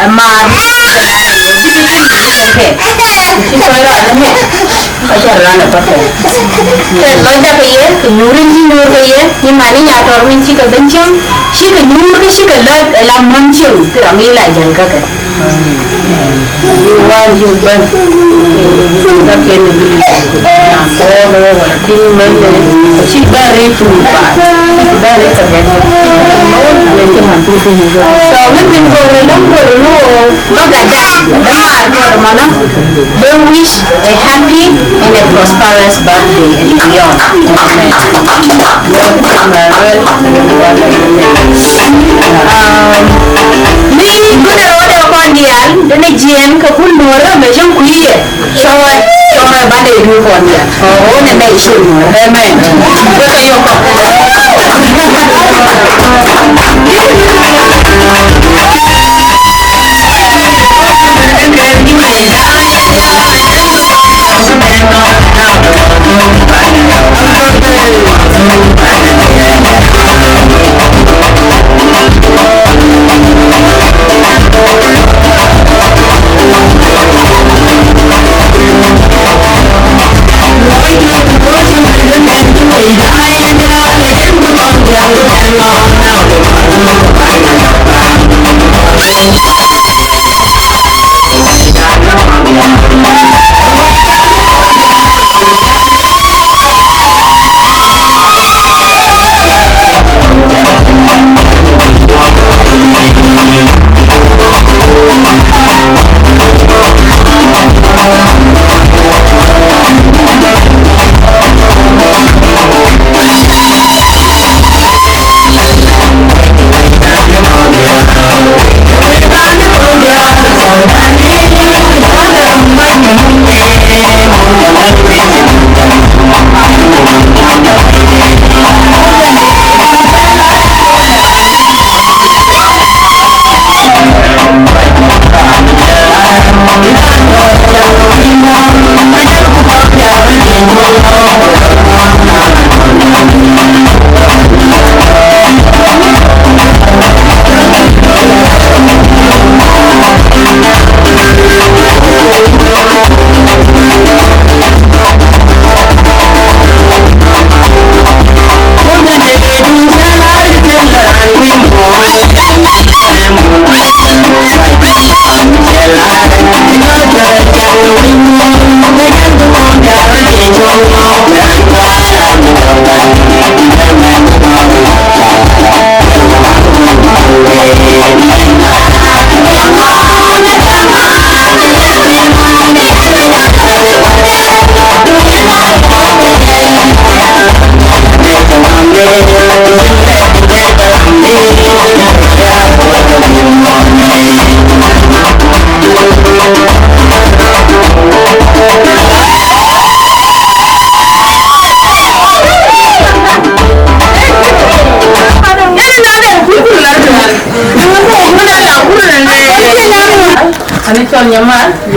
ë maar mi cï ke gat, cï ke kuc ke ke. Ku cï kɔc raan ë miök, ka cä raan ë path. Ke lɔcda ke ye, ke nyuur rin cï nyuur ke ye, yï man ë nya tɔr min cï ke bɛ̈n cieŋ, cï ke nyuur ke cï ke lɔc ë la mɔ̈n cieŋ, ke rɔŋ yï la jäl käkë. Wään cï bɛ̈n, ka kën bï na kɔɔr wala tïŋ mɛn, cï bɛ̈n rëër tuŋ ba, bɛ̈n rëër ka bɛ̈n. So, within Bor, lɔŋ Bor, no, ba gat da, da maar Bor, mana, don't wish a happy and a prosperous birthday and beyond. Amen. Ni gode rode kɔn dial, dene jiɛn ke kun nuɔr me jong kuiye. Cɔɔr, cɔɔr ba de du kɔn dial. Ɣɔn ë me cin nuɔr. Amen. Gode yoko.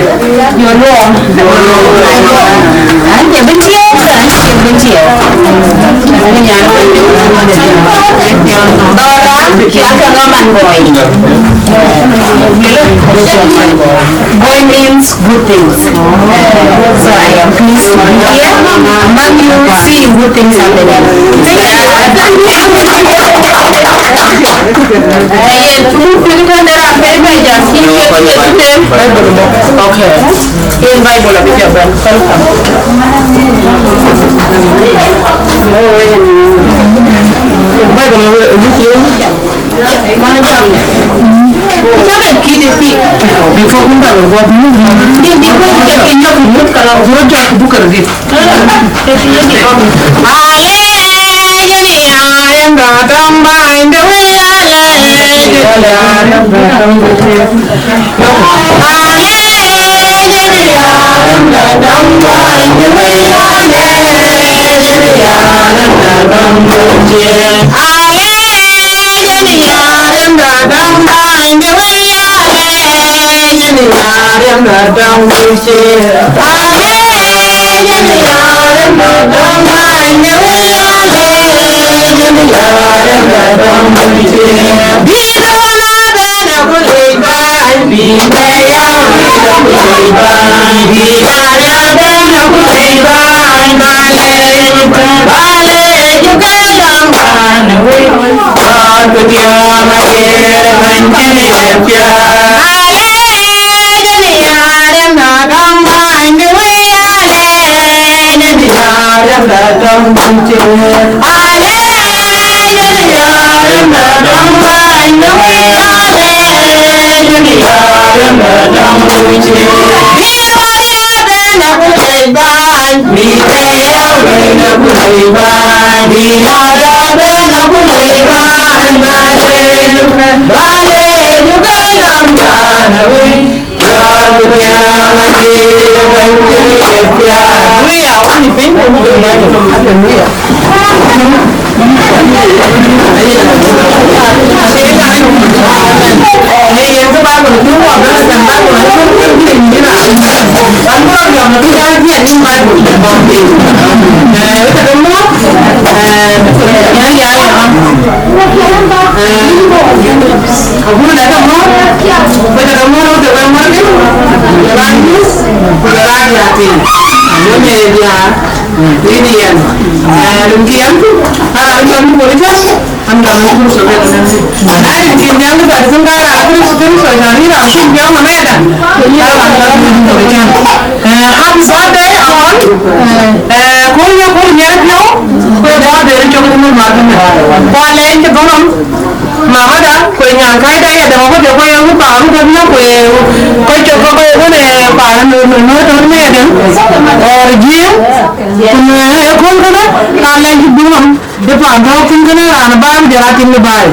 Your law. An cï bï tiɛɛu, an cï bï tiɛɛu. Bï nyan. Dhɔra, ya ke ŋa man boy. Boy means good things. So I am pleased to be here among you, seeing good things happening. Thank you. Okay. Yen Bible abï jɔ bɛ̈n. Welcome. Bible abï jɔ. Before kun ba wa. Ni ni ko ke ke nyok mut kala. Bro jɔ bukar di. Abun da ka mor, ko da ka mor, da ka mor ni, da ka ni, ku da ka ya ti. Mun ne ya, ni ni yan. Eh, dum ki yan, ara dum kan ko ni kan, am da mun ko so da nan si. Ai, ki yan da sun ga ra, ku so kan so da ni ra, shi ya ma da. Ya ma da ko ni kan. Eh, happy birthday, Awan. Eh, ko ya ko ni ya pio, ko da da ri ko ni ma da. Ko le ki donom. Mamada, kue nyan kai da ya dama ko de ko ya ku paru de na kue ko cho ko ko ko ne paru no no no no ne den. Or ji. Kun e kon kana ka la ji dum. De pa do kun kana ran ba de ratin de bai.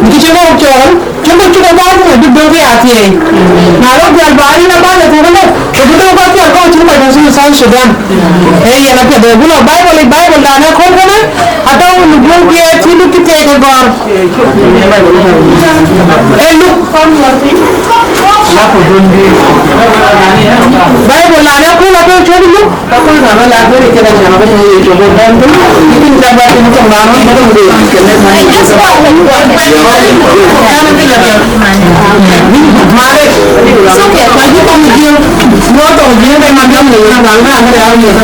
Ki che ko cho. Che ko cho ba ko de do ya ti. Na ro ga ba ni na ba de ko na. Ko do ko cho ko chu ko South Sudan. E ya na ko de bu Bible Bible da na kon kana. Ata wun guɔ̈p ye cï luk kë tek ë gɔ̈ɔ̈r. Ee luk. Bible na ne kun ato cɔ̈k luk. Ka kun ka bä la beri kë da cä bä ye cɔ̈k bän tu. Ikin ka bä tin tɔŋ na ron bä dum de kë ne ma. Mare. Soke ka ji kɔm jiël. Mo tɔŋ jiël de man dam ne na na na na.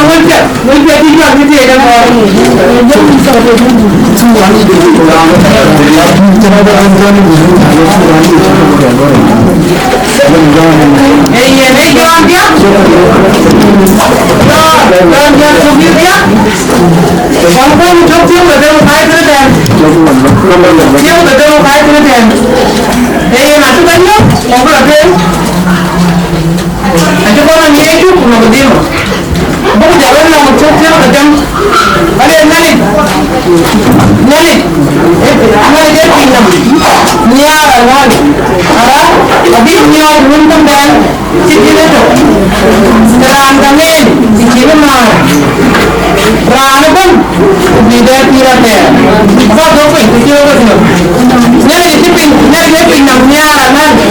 wël piɛth, wël piɛth cï jɔt bï thiëëc ëmɔ. Ee yen, ee Jɔn diäk. Jɔn, Jɔn diäk, cök diäk. Kɔn kuɔny cök thiëëk ke dheŋ ë päi tënë tɛ̈n. Thiëëk ke dheŋ ë päi tënë tɛ̈n. Ee yen, acï bɛ̈n yök, ku bï rɔt tueŋ. Acï kɔn a ŋiɛc cuk ku nɔm dhil. Buk jɔl wën nɔm cök thiëëk ke dheŋ. Bä le Nhialic, Nhialic, Nhialic ee piny nɔm. Nhiaar anɔ̈ɔ̈ny. Ara, abï miɔɔc wun töŋ dɛn. Cï jïn ëtök, ke raan gam en, cï cïn ë määr. Raan ëbɛ̈n, ku bï dɛ pïïr athɛɛr. Aba dhök piny, ku cï ɣöt nɔm. Nhialic cï piny, Nhialic ë piny nɔm nhiaar anɔ̈ɔ̈ny.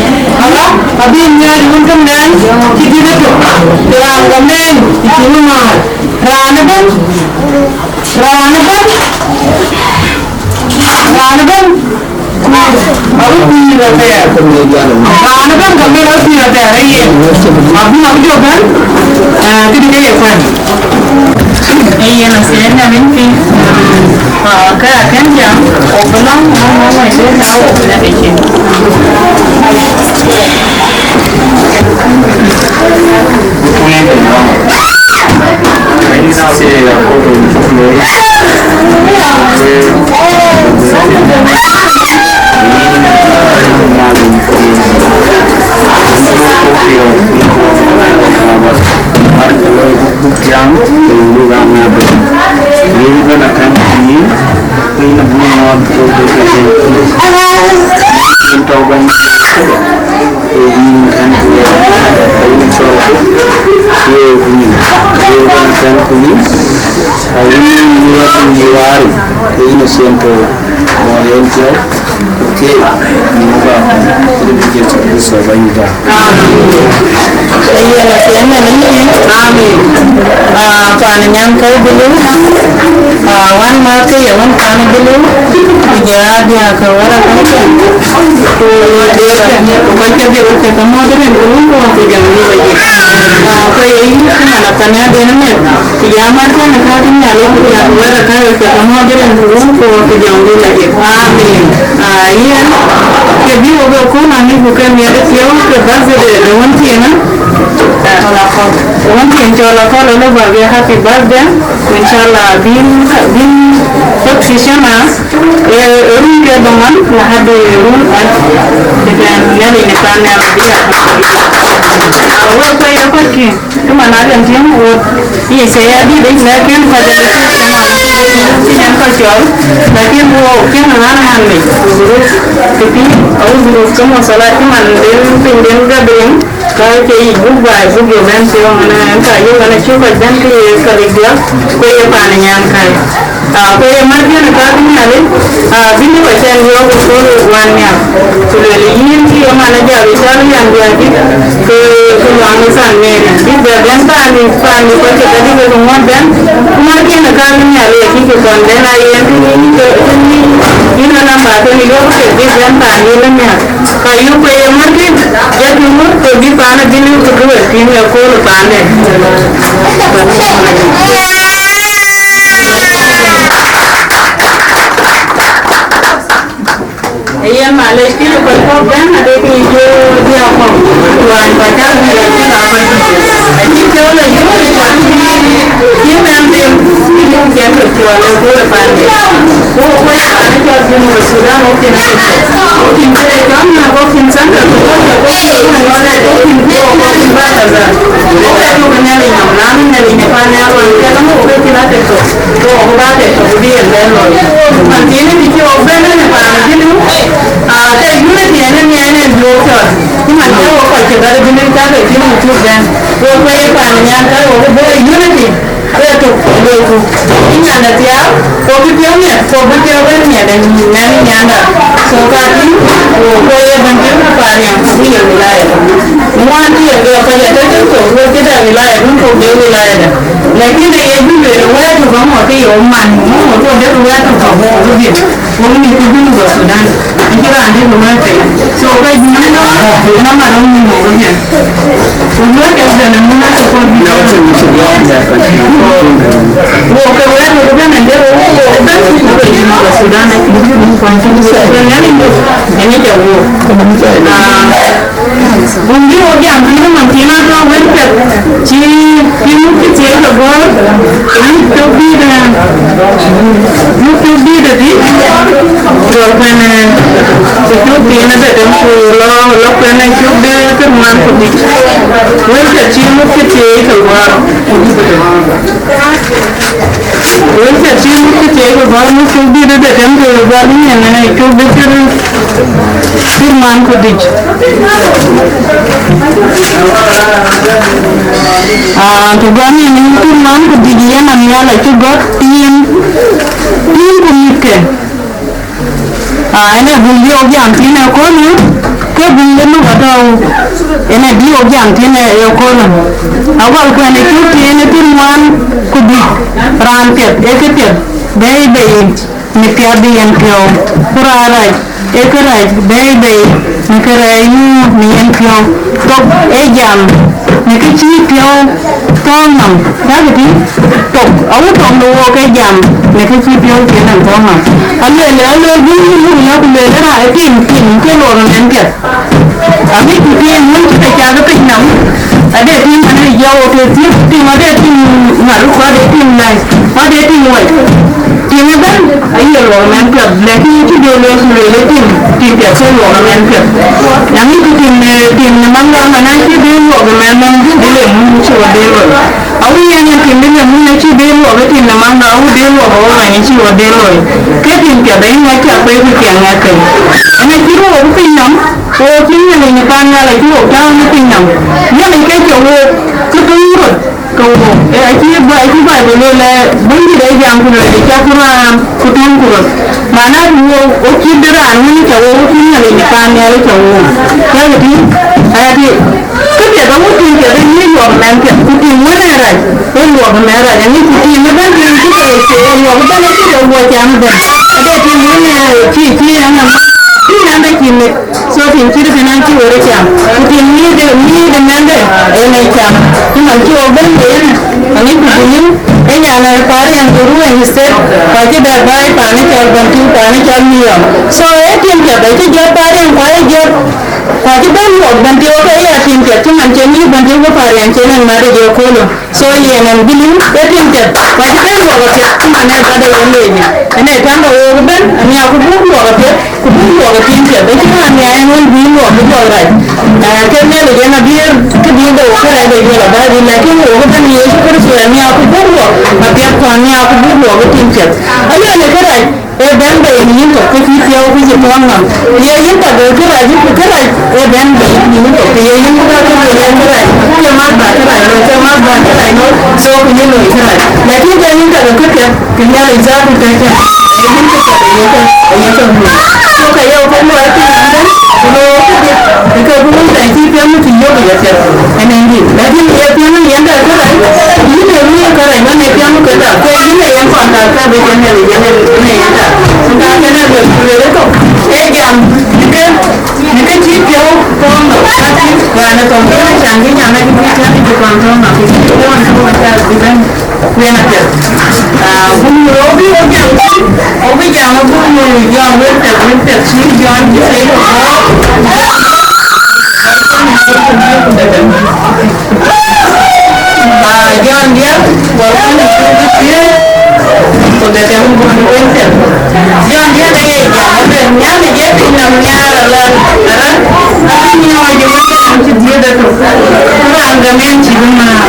Ala, abï miɔɔc wun töŋ nɛn, cï jïn ëtök, ke raan gam en, cï cïn ë määr. Raan ëbɛ̈n, raan ëbɛ̈n, raan ëbɛ̈n. Awïc pïïr athɛɛr. Raan ëbɛ̈n ka bï rɔt pïïr athɛɛr ë yen. Abï ŋa bï jɔ bɛ̈n, eh, këdï ke ye kuɛ̈n. Ee yen athɛɛr na wïc pïïr. Ah, ka akën jam, ɣok bï lɔ̈ŋ, ŋɔ̈ŋ, ŋɔ̈ŋ, ŋɔ̈ŋ, ŋɔ̈ŋ, ŋɔ̈ŋ, ŋɔ̈ŋ, ŋɔ̈ŋ, ŋɔ̈ŋ. Ee yïn kɛ̈n ku yɛn, ee yïn cɔl ku, ee yïn, ee yïn kɛ̈n ku yïn, ee yïn yïn yïn waari, ee yïn acïn tɔ̈u, mɔ yen piɔ̈u, ku keek, yïn Baba, ee yïn Yecu Kërtho Bɛ̈nyda. Amen. Ee yen apiɛth në yïn. Amen. Ah, pan nyan kɔc bï lëu. Ah, wan ma ke ye wan pan bï lëu. Ku jɔ a diäk ke wala ka ke. Ku ye diäk ke, ku ka ke diäk ke ka mɔ̈th rin ku wun ku wun ku jam wun ba ye. Ah, ku ye yïn ku man akan ya den meth. Ku jɔ a mat kan ka ke Nhialic ku ya wala ka ke ka mɔ̈th rin ku wun ku wun ku jam wun ba ye. Amen. Ah, yen, ke bï wo be kun ani ku ke miɛt piɔ̈u ke birthday de wun tiɛn. Wun tiɛn cɔl akɔl ëlë ba be happy birthday. Inshallah, bin, bin, kɔc Christian, eh, run ke dhoŋuan, lahadi run alf. Kï bɛ̈n Nhialic në kan nhial abï ya. Awek kɔc ye kɔc kï, cï man Adem tiɛ̈ŋ ɣöt, ye cï ya dït yic, lakin kɔc ë cï nyan kɔc cɔl, lakin wo cïn ŋan ŋan mec, zuruf, kë pï, au zuruf ke muwasalat cï man den piny den Gabriel. Ka ke yic buk baai buk ye bɛ̈n piɔ̈u ëmënë, yen ka yök ënë cï kɔc bɛ̈n ke ye kalik diäk, ku ye paan ë nyan kai. Ah, ku ye mär jënë ka bï Nhialic, ah, bï lëu acän yɔ̈ɔ̈k ë kööl ë guan nhial. Ku lueel yïn cï ye man ë jal ë cɔl yɛn diäk dït, ke, ke luaŋ ë Saint Mary. Bï bɛ bɛ̈n paan ë, paan ë kɔc ke kedï ke ŋuɔ̈t bɛ̈n. Ku mär jënë ka bï Nhialic acï cï kɔn bɛ̈n a yen tïŋ yïn ke, tïŋ yïn, yïn ë namba tën yök ke bï bɛ̈n paan yïn ë nhial. Ka yuk ke ye mär dït, ya tïŋ mär ke bï paan adhil yuk ke wek tïŋ ë kööl ë paande. Ee yen malec, kï kɔc kɔ̈k bɛ̈n adek yic diäk kɔ̈k, wään kɔc cä bï rɛ̈ɛ̈r cï la kɔc. Acï piɔ̈u la yök ë kɔc cï bɛ̈n them, cï yök cɛn ke cuɔl ë kööl ë paande. Ku wok wek paan ë cɔl Junub Thudan, wok cïn ë kɔc. Wok cïn kërɛɛc cɔl na, wok cïn center, wok cïn kërɛɛc cɔl na. Ka ke cïn YouTube den, wo kuɛɛr paan nyan ka wo ke bɔ̈ unity, ke tuk loiku. Ë nyan de thiaak, wo kï piɔ̈u miɛt, ku bï piɔ̈u bɛ̈n miɛt de nyan nyan da. So ka tïŋ, wo kuɛɛr bɛ̈n piɔ̈u ku paan nyan ku bï ye wilaya. Ŋuan tï ye ke kɔc ya tëtën thok, wo cï dɛ wilaya, bï thok de wilaya de. Lakin ë ye bï lueel wɛ̈ɛ̈r tök aŋuɔt ke ye wo man, ŋuɔt wo dek wɛ̈ɛ̈r tök aŋuɔt wo bï. Wok mïth ke Junub Sudan, acï raan dït bï wɛ̈ɛ̈r piny. So, ke Junub, ënɔɔnë röt nïïm wok ëbɛ̈n. Ku luɔi kek bɛ̈n ëmën ë support bï wok ke wɛ̈ɛ̈r wok ëbɛ̈n, and then wok, wok ëbɛ̈n, wok ke Junub Sudan, acï bï Junub kuany cï bï wok ëbɛ̈n, yani, ënë cä wok. Ah, Wun bï wo jam thïn, man thïn atɔ̈ wël piɛth cï, cï muk cï thiëëc ke gɔ̈ɔ̈r, muk cök dïït, muk cök dïït adï, lɔ kuɛn, ku cök thiin ëdë dem ku lɔ, lɔ kuɛn cök de kë ŋuan ku dhïc. Wël piɛth cï muk cï thiëëc ke gɔ̈ɔ̈r. Wël piɛth cï muk cï thiëëc ke gɔ̈ɔ̈r, muk cök dïït ëdë dem ku gɔ̈ɔ̈r nyin ë cök de kë, kë ŋuan ku dhïc. Ah, të gɔn yen ë kë man ku dhïc yen Nhialic cï gɔ̈t tiim, tiim ku mïthke. Ah, ënë buk bï wok jam thïn ëköölë, ke buk de Nup atɔ̈u, ënë bï wok jam thïn ëköölë. Awal kuɛn ë cuk tieen ë kë ŋuan ku dhïc, raan piɛth ë kë piɛth bɛ̈ɛ̈i bei. Në piath de yen piɔ̈u, ku raan rac ee kërac bɛ̈ɛ̈i bei në kërɛɛc nu në yen piɔ̈u. Thok ee jam në kë cï piɔ̈u thɔ̈ɔ̈ŋ nɔm, dak tïŋ, thok, awu thok de wook ee jam në kë cï piɔ̈u cï nɔm thɔ̈ɔ̈ŋ nɔm. Alueel, alueel bï yïn muk lɔ ku lueel ë raan ë tim, tim ke luɔk ëmɛn piɛth. Aŋic ku tim wën cï ke cath piny nɔm, ade tim man ë jɔu ke tim, tim ade tim ŋar, ku ade tim läi, ku ade tim wɛc. Tim ëbɛ̈n aye luɔk mɛn piɛth, lakin cï de lueel ku lueel ë tim, tim piɛth ke luɔk mɛn piɛth. Aŋic ku tim, eh, tim në maŋ ram man acï de luɔk mɛn nɔm, de le mun cï wɔ de loi. Awu yen ë tim de le mun acï de luɔk, ë tim në maŋ ram awu de luɔk, awu mɛn cï wɔ de loi. Ke tim piɛth ayï ŋɔc cak pei ku ciɛɛŋ ŋɛk keny. Ënë cï röök piny nɔm. Ku cïn Nhialic në pan Nhialic cï wok tääu në piny nɔm. Nhialic ke cï wok kë tɔ̈u röt ke wok. Ee, acï Ba-, acï Baibul lueel, ee, Bɛ̈nydït ee jam ku lueel, ee, cak ku raan ku tɔ̈ŋku röt. Mana ku wok, wok cït de raan wën cä wok, wok cïn Nhialic në pan Nhialic cä wok. Cäkï tïŋ? Aya tïŋ. Kë piɛth awut tim piɛth ee yï luɔk mɛn piɛth, ku tim wën ee rac, ee luɔk mɛn rac, aŋic ku tim ëbɛ̈n tim cï ke ye luɔk ëbɛ̈n acï ke guɔ cam ëbɛ̈n. Ade tim wën ee cï, cï ɛn ëmɔ, cï ɛn da cï meth. So tim cït kënë acï wër ë cam. Ku tim mïïth de, mïïth de mɛnhde en ee cam. Cï man cï wok bɛ̈n de yen, aŋic ku bï yïn, ee nyan ë Pariang ku Ruëëny State, ku acï bɛ bäi paan ë cɔl Bentiu, paan ë cɔl New York. So ee tim piɛth acï jɔt Pariang ku aye jɔt, ku acï bɛ̈n luɔk Bentiu ke ya tim piɛth cï man cï mïïth Bentiu ku Pariang cï en mat ë jɔ köölë. So yen ɛn bï liu ë tim piɛth, ku acï bɛ̈n luɔk apiɛth cï man ë bä de yen leec. Ënë cam bä wook ëbɛ̈n, amiäk ku buk luɔk apiɛth, ku buk luɔk ë tim piɛth. Acï raan nhiaar ɛn wën bï luɔk bï luɔk rac. Ee, ke Nhialic en abï këdï de wok kërac de juël abä bï, lakin wook ëbɛ̈n Yecu Kërtho amiäk ku buk luɔk apiɛth, ku amiäk ku buk luɔk ë tim piɛth. Alueel ë kërac. Ee bɛ̈n bei në yïn tök, ke cï piɔ̈u, ke cï piɔ̈u nɔm. Ye yïn tök, ke kërac, ke kërac, ee bɛ̈n bei në yïn tök, ke ye yïn tök, ke ye yïn kërac, ke mat bä kërac looi, ke mat bä kërac looi, so ke ye looi kërac. Lakin ke yïn tök, ke piɛth, ke Nhialic zaatu ke cä, ee yïn ke tök, ee ye tök, ee ye tök looi. So ke ye kɔc luɔi piny ëbɛ̈n, ku looi këdï, ke ke ku wun tɛ̈ cï piɔ̈u, cï yök ye piɛth. Ënë yïn, lakin ye piɛŋ yen da kërac, yïn ee lueel kërac, man ee piɛŋ këda, ke yïn ee yen kɔn ka ka bï yen ee yen ee yen da. Ka kënë lueel, lueel ëtök, ee jam, në kë, në kë cï piɔ̈u thɔ̈ɔ̈ŋ nɔm, ka cï raan ë thɔ̈ɔ̈ŋ, kën can kï nyan ë kï cï piɛŋ kï kɔn thɔ̈ɔ̈ŋ nɔm, kï cï piɔ̈u në kë wën ka bï bɛ̈n, ku yen apiɛth. Ah, buk nu rou bï wo jam thïn, wo bï jam ë buk nu Jɔn wël piɛth, wël piɛth cï Jɔn cï thëëi ku bɔ̈. Ah, Jɔn diäk, gɔl kën ë cuk bï thiëëc, ku dhetem buk bï wël piɛth. Jɔn diäk ë ye jam ëbɛ̈n, Nhialic ee piny nɔm nhiaar alal, arëët, abï nyɔɔc ë wël piɛth cï dhiëëth etök. Ku raan gam en cï bï määr.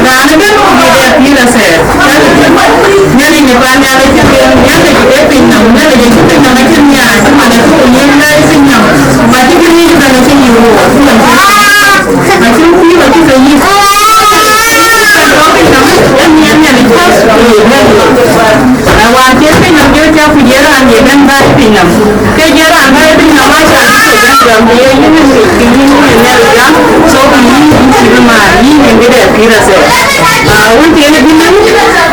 Raan ëbɛ̈n ku bï dɛ pïïr athɛɛr. Nhialic në pan Nhialic cï piɛth, Nhialic ee piny nɔm, Nhialic acï piny nɔm acï nhiaar, cï man acï ku yiëk lɛ̈i piny nɔm. Ku acï këriëëc ëbɛ̈n acï yï wook, cï man cï, acï Pïr athɛɛr. Aa, wun tiɛɛl ë bï lëu,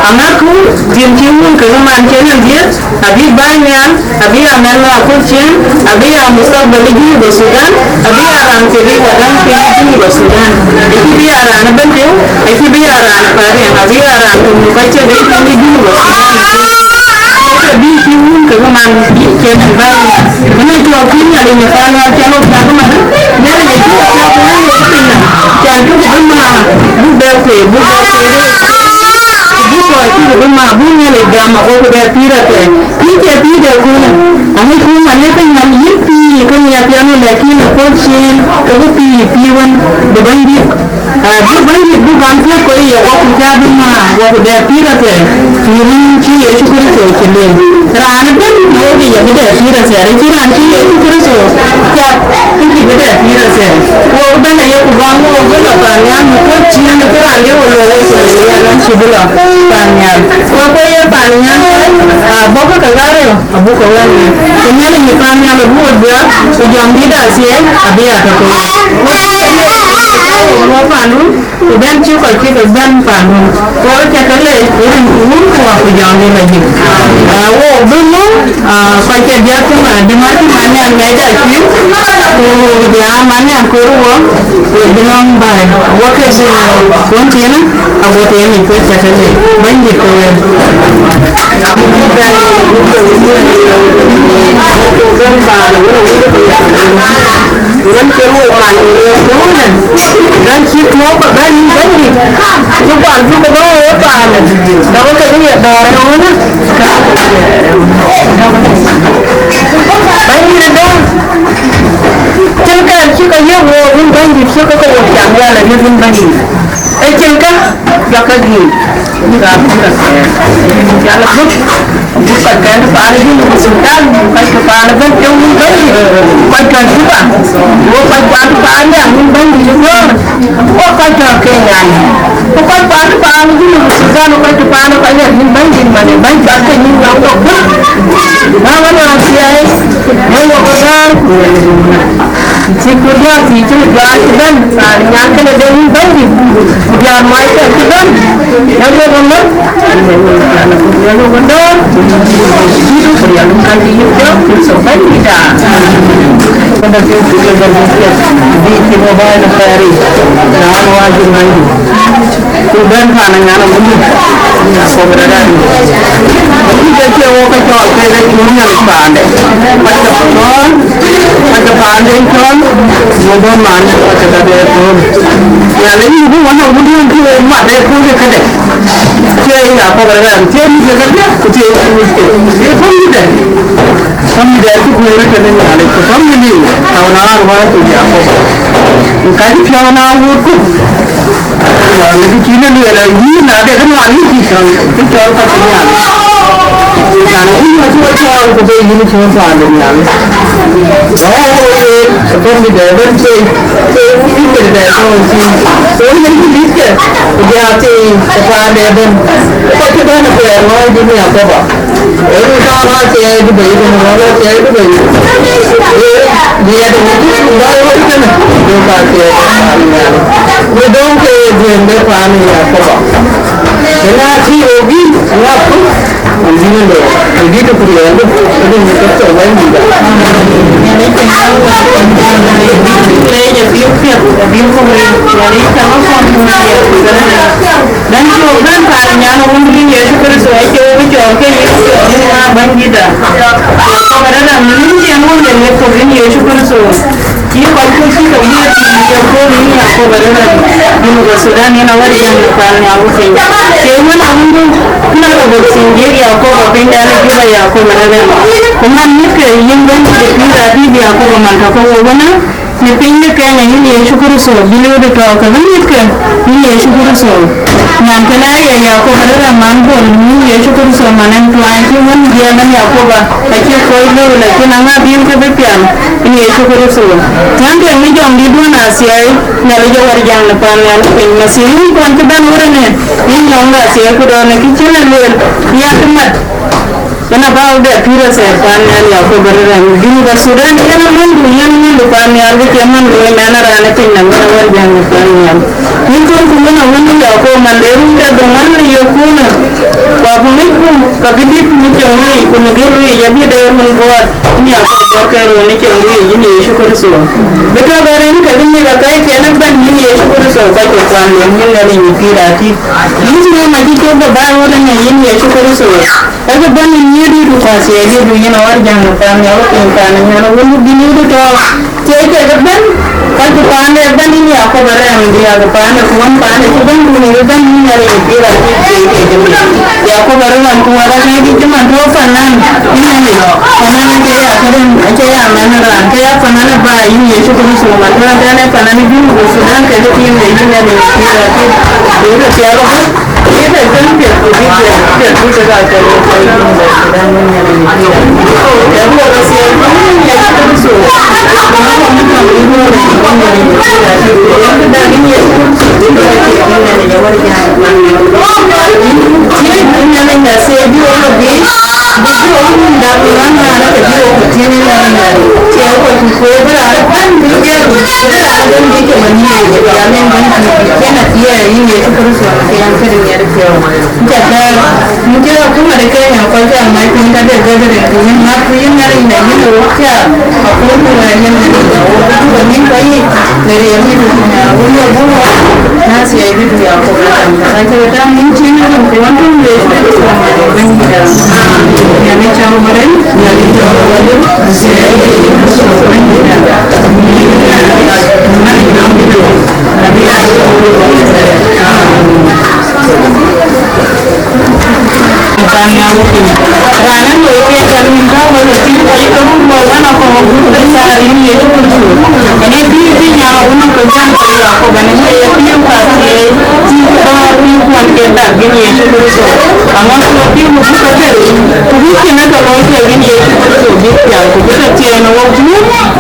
amäkku, tiɛɛl cï wun kekë man cïn en dhiëëth, abï bäny nhial, abï aa mɛnh ë aköl ciëën, abï aa mustakbal ë Junub Sudan, abï aa raan thiek ë wadäŋ piny ë Junub Sudan. Acï bï aa raan ëbɛ̈n tëu, acï bï aa raan ë pariɛŋ, abï aa raan töŋ ë kɔc cï bɛ̈n piny ë Junub Sudan. Kë bï cï wun kekë man cïn en bäny nhial. Ënë cɔɔk kï Nhialic në paannhial cän wok cäk man, Nhialic acï wok cäk në wok piny nɔm, cän cuk bï ma buk bɛ kueer, buk bɛ kueer, ku buk kɔc cuk bï ma buk Nhialic gam ago ku bɛ pïïr athɛɛr. Pïïr cie pïïr de köölë, aŋicku man ë piny nɔm yïn pïïr ke ŋiɛth piɛth, lakin ë kööl ciëën ke bï pïïr pïïr wën de Bɛ̈nydït. Aa, bï Bɛ̈nydït bï gam piɔ̈ɔ̈th kɔc ye wok ku cä bï ma wok ku dɛ pïïr athɛɛr, pïïr wën cï Yecu Kërtho cï lueel. Raan ëbɛ̈n wok ye bï dɛ pïïr athɛɛr, acïn raan cï Yecu Kërtho cak, kë cï bï dɛ pïïr athɛɛr. Wok ëbɛ̈n aye ku gam wok bï lɔ paannhial në kööl ciëën, kë raan ye wok lueel wok cï lueel an cï bï lɔ paannhial. Wok ke ye paannhial, aa, bɔ̈ ke ke ɣarou. Abuk ke wɛ̈n, ku Nhialic ë paannhial abuk we duɛ̈ɛ̈r, ku jɔŋdït athiɛɛi abï aa tɔ ke we. Ku wok paandu, ku bɛ̈n cï kɔc cï ke bɛ̈n paandu, ku wok cä ke leec rin ku wun ku wak ku jɔŋdït lɔ jik. Aa, wok bï ŋö, aa, kɔc ke diäk cï man, dï man cï man nhial ŋɛc aa cïï, ku bï aa man nhial kor wok, wek bï lɔ̈ŋ bäi, wok ke bï wun thiinë, ago thiin yic kuec cä ke leec. Bɛ̈nydït ke wek. Yen ke wok man ë rööl, ɣän cï tuɔɔk bä bɛ̈n yïn Bɛ̈nydït, cï kuan cï ku bä wok paan, dɔkï kek ye dɔ̈ɔ̈r ë ɣönë. Bɛ̈nydït ë dɔ̈ɔ̈r, cïn kɛn cï ke yiëk wook yïn Bɛ̈nydït, cï ke ke wok cam nhial ë riëth yïn Bɛ̈nydït. Ë cïn kë, jɔkë gïïk, bïk aa bïk athɛɛr, bïk jal ë buk, buk kɔc kɛ̈n paan ë Junub Thudan, buk kɔc ke paan ëbɛ̈n piɔ̈u yïn Bɛ̈nydït, kɔc tɔ̈ Juba, wo kɔc kuat paan nhial yïn Bɛ̈nydït ë Juöör, wo kɔc tɔ̈ Kenya, ku kɔc kuat paan ë Junub Thudan, kɔc tɔ̈ paan ë kɔc ɣer yïn Bɛ̈nydït man ë bɛ̈ny cuat ke nyïn nɔm dɔ̈k bï, na wën ë athiɛɛi, ë wo ke gäär, Cït ku diäär thii cï jɔɔr cï bɛ̈n, raan nyan kënë de yïn Bɛ̈nydït, ku diäär mac kë cï bɛ̈n, na wek ëmën, na wek ëmën dɔ̈ɔ̈r, ku riɛl kan cï yïn jɔ̈ɔ̈k, Kërtho Bɛ̈nydït aa. Kënë cï ku ke bɛ̈n cï piɛth, bï cï mobile thɛɛr yic, raan wac yïn Bɛ̈nydït. Ku bɛ̈n paan ë nyan ë Wun, Nyankop ë rɛ̈ɛ̈r. Ku ke cie wok ke cɔɔl ke ke cuöör Nhialic paande. Kɔc ke cɔɔl, kɔc ke paande cɔɔl, wo bɔ̈ man, kɔc ke ka dɛ kööl. Nhialic yïn bï wën ë wun diën cï wok mat ë kööl ke këde. Cie Nyankop ë rɛ̈ɛ̈r, cie mïth ke kedhie, ku cie mïth ke. Ë kööl këde. Family dɛ̈ cï guëër tënë Nhialic, ku family liu, tɔ̈u në raan wääc ku Yakoba. Ku ka cï piɔ̈u në awuut ku, Nhialic cï cïn ë lueel, ayï na dek Nhialic cï cɔl, cï cɔl ka cï Nhialic. Yan wun acï we cɔɔl ku be yïn cï wën paande Nhialic. Na wok wo ye, family dɛ̈ ëbɛ̈n cie, cie wun mïth ke dɛ̈ tɔ̈u cï. Ku wun acï mïth ke, ku bï aa thii, ku paande ëbɛ̈n. Ku ka cï bɛ̈n ë kuɛɛr ŋɔ̈ɔ̈c yïn Yakoba. Ëë, ka ŋa thiɛɛi Dubai, ka ŋa thiɛɛi Dubai. Ëë, diɛt ŋa cï dɔɔi wär kënë, du ka thiɛɛi paan nhial. Ku dɔ̈ŋ ke dhuëëŋ de paan ë Yakoba. Ëna cï wok yïn, ŋa puk, an yïn ëlë, an dït ku riɛɛldu, ku dït ku tök wɛ̈ny dït. Leec abï piɛth, abï ku rëër, wär yï cä ŋa kɔn ku riɛɛl. Bɛ̈ny cï wok bɛ̈n paan ë nyan ë Wun yïn Yecu Kërtho, acï wok cɔɔl ke yïn cɔɔl yïn ŋa Bɛ̈nydït aa. Ku arëët raan në nïn cï en wun de ŋiɛc thok yïn Yecu Kërtho, cï kɔc kuc cï ke wiëëk thïn ë kööl yïn Yakoba arëët raan. Junub Thudan yen awär jäŋ në paan nhial ku piny. Cie wën ë wundu, kënë rɔt bɔ̈ thïn diëk Yakoba piny dɛn ë Juba Yakoba arëët raan. Ku man mïthke yïn Bɛ̈nydït ë pïïr adït Yakoba man tɔ̈ ke wok wënë. Në piny de Kenya yïn Yecu Kërtho, bï lëu de tɔ̈u ke bï mïthke yïn Yecu Kërtho. Nyan kënë aye Yakoba arëët raan man Bol yïn Yecu Kërtho man en tuany cï wën jiɛɛm en Yakoba, acï kɔc lëu, lakin aŋa bï ke bï pial yïn Yecu Kërtho. Tiɛŋ de në jɔŋdït duɔ̈n athiɛɛi, Nhialic awär jäŋ në paan nhial ku piny, mathiinykuɔn cï bɛ̈n wërënë, yïn jɔŋ de athiɛɛi ku dɔ̈ɔ̈r në kë cïn e lueel, ya kë mat. Yen abä wek dɛ pïïr athɛɛr paan nhial Yakoba arëët raan. Junub Thudan yen amändu, yen amändu paan nhial, bï cie män looi mɛn ë raan ë piny nɔm, yen awär jäŋ në paan nhial. Yïn thon ku yen awën Ku man de run ke dhoŋuan në yökun, ku abï ŋic ku ka bï dït në cieŋ wïc, ku në gël wïc abï de run buɔɔt, nya ku bɔ̈ ke run në cieŋ wïc në Yecu Kërtho. Bï tɔ̈ ke rin ke bï ŋic akäcken ëbɛ̈n në Yecu Kërtho, ka cï kuan lueel në Nhialic në pïïr atït. Yïn cï rem acï cök bï bä ɣöt ënë yïn Yecu Kërtho. Ëkë bɛ̈n në nyïïrdu ku athieidïtdu, yïn awär jäŋ në paan nhial, piny paan nhial, wëndu bï nyïïrdu tɔ̈. Thiëëc kek ëbɛ̈n, kɔc ku paande ëbɛ̈n, yïn Yakob arɛɛm diäk paande, ku wën paande cï bɛ̈n, ku nïïm ëbɛ̈n, yïn Nhialic ë pïïr atït, thiëëc kek ëbɛ̈n. Yakob arëëm ku wɛ̈t akëc cï man tɔ̈ panan, yïn Nhialic, panan acie ya këdäŋ, acie ya mɛn raan, ke ya panan ë bä, yïn Yecu Kërtho, man tɔ̈ tɛ̈n ë panan ë Junub Thudan kekë tiim de, yïn Nhialic ë pïïr atït, duökï thiaak ëbɛ̈n. Cakë, mïth akuma de Kenya, kɔc ke mac piny ka de gathering, ku yïn ŋäth, ku yïn Nhialic na yïn ë wok cä, akuma ku wɛ̈ɛ̈r yïn Nhialic na wok, ku ku nïn kɔc yic, në riɛm yïn, ku na wun ye bun wok, na thiëëc bï du ya kok raan, ka cï ke tam yïn cïn yïn, ku wën tɔ̈ Yecu Kërtho, Bɛ̈nydït, Nhialic cam wärën, Nhialic cam wärën, thiëëc bï du ya kok Bɛ̈nydït.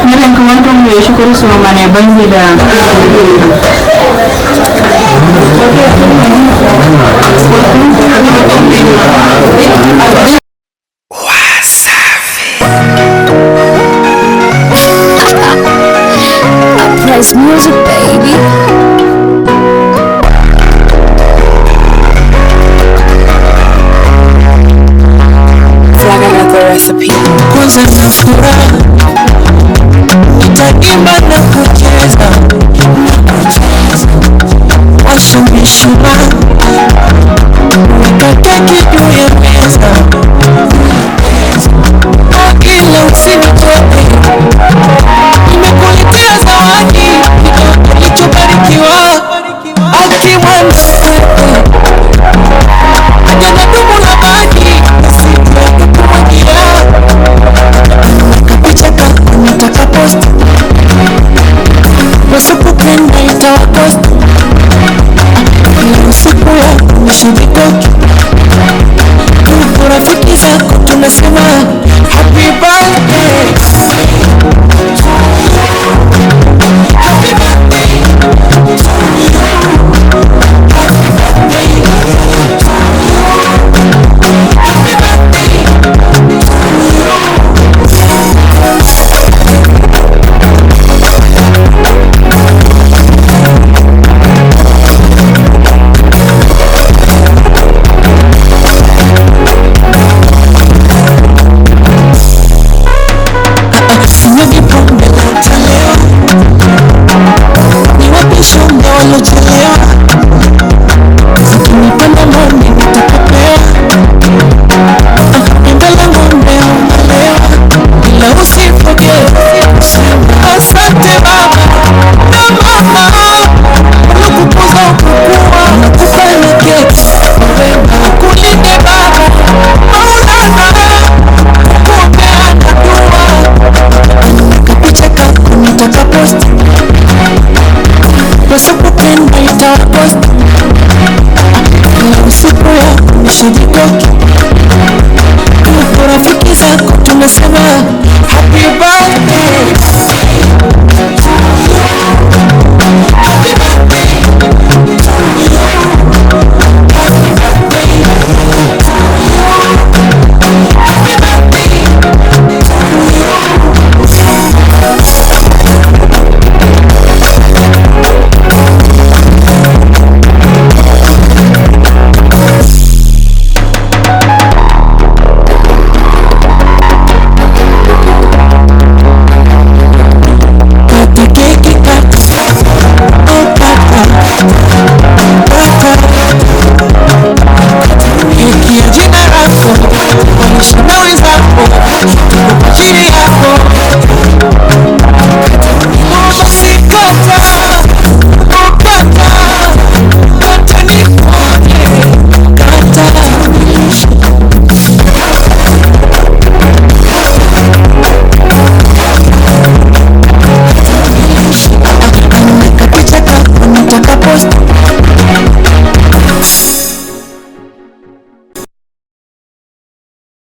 Në rin ke wën tɔ̈ Yecu Kërtho man ë Bɛ̈nydït. Uprise music, baby. Flag another recipe. Kwanza na furaha, nitaimba na kucheza, na kucheza. Washa mishumaa, weka keki juu ya meza. Ila usinichoke, nimekuletea zawadi, kidogo nilichobarikiwa. Aki mwana kwetu, ajaza dumu la maji, sikukumwagia. Kapicha kako nataka post, wasipopenda itawakost. Leo siku ya nishibikoki, tuko rafiki zako tunasema, happy birthday. Sinywa kikombe la utalewa, niwape shonga walochelewa, ukinipanda mboni nitapepea. Ah, enda la ng'ombe au malewa, ila usifoge kusema asante baba na mama, walokukuza ukakua, nakufanya keki, wema kulinde baba, Maulana, kukuombea na dua. Kapicha kako nataka post, wasipopenda itawakost. Leo siku ya nishibikoki, tuko rafiki zako tunasema,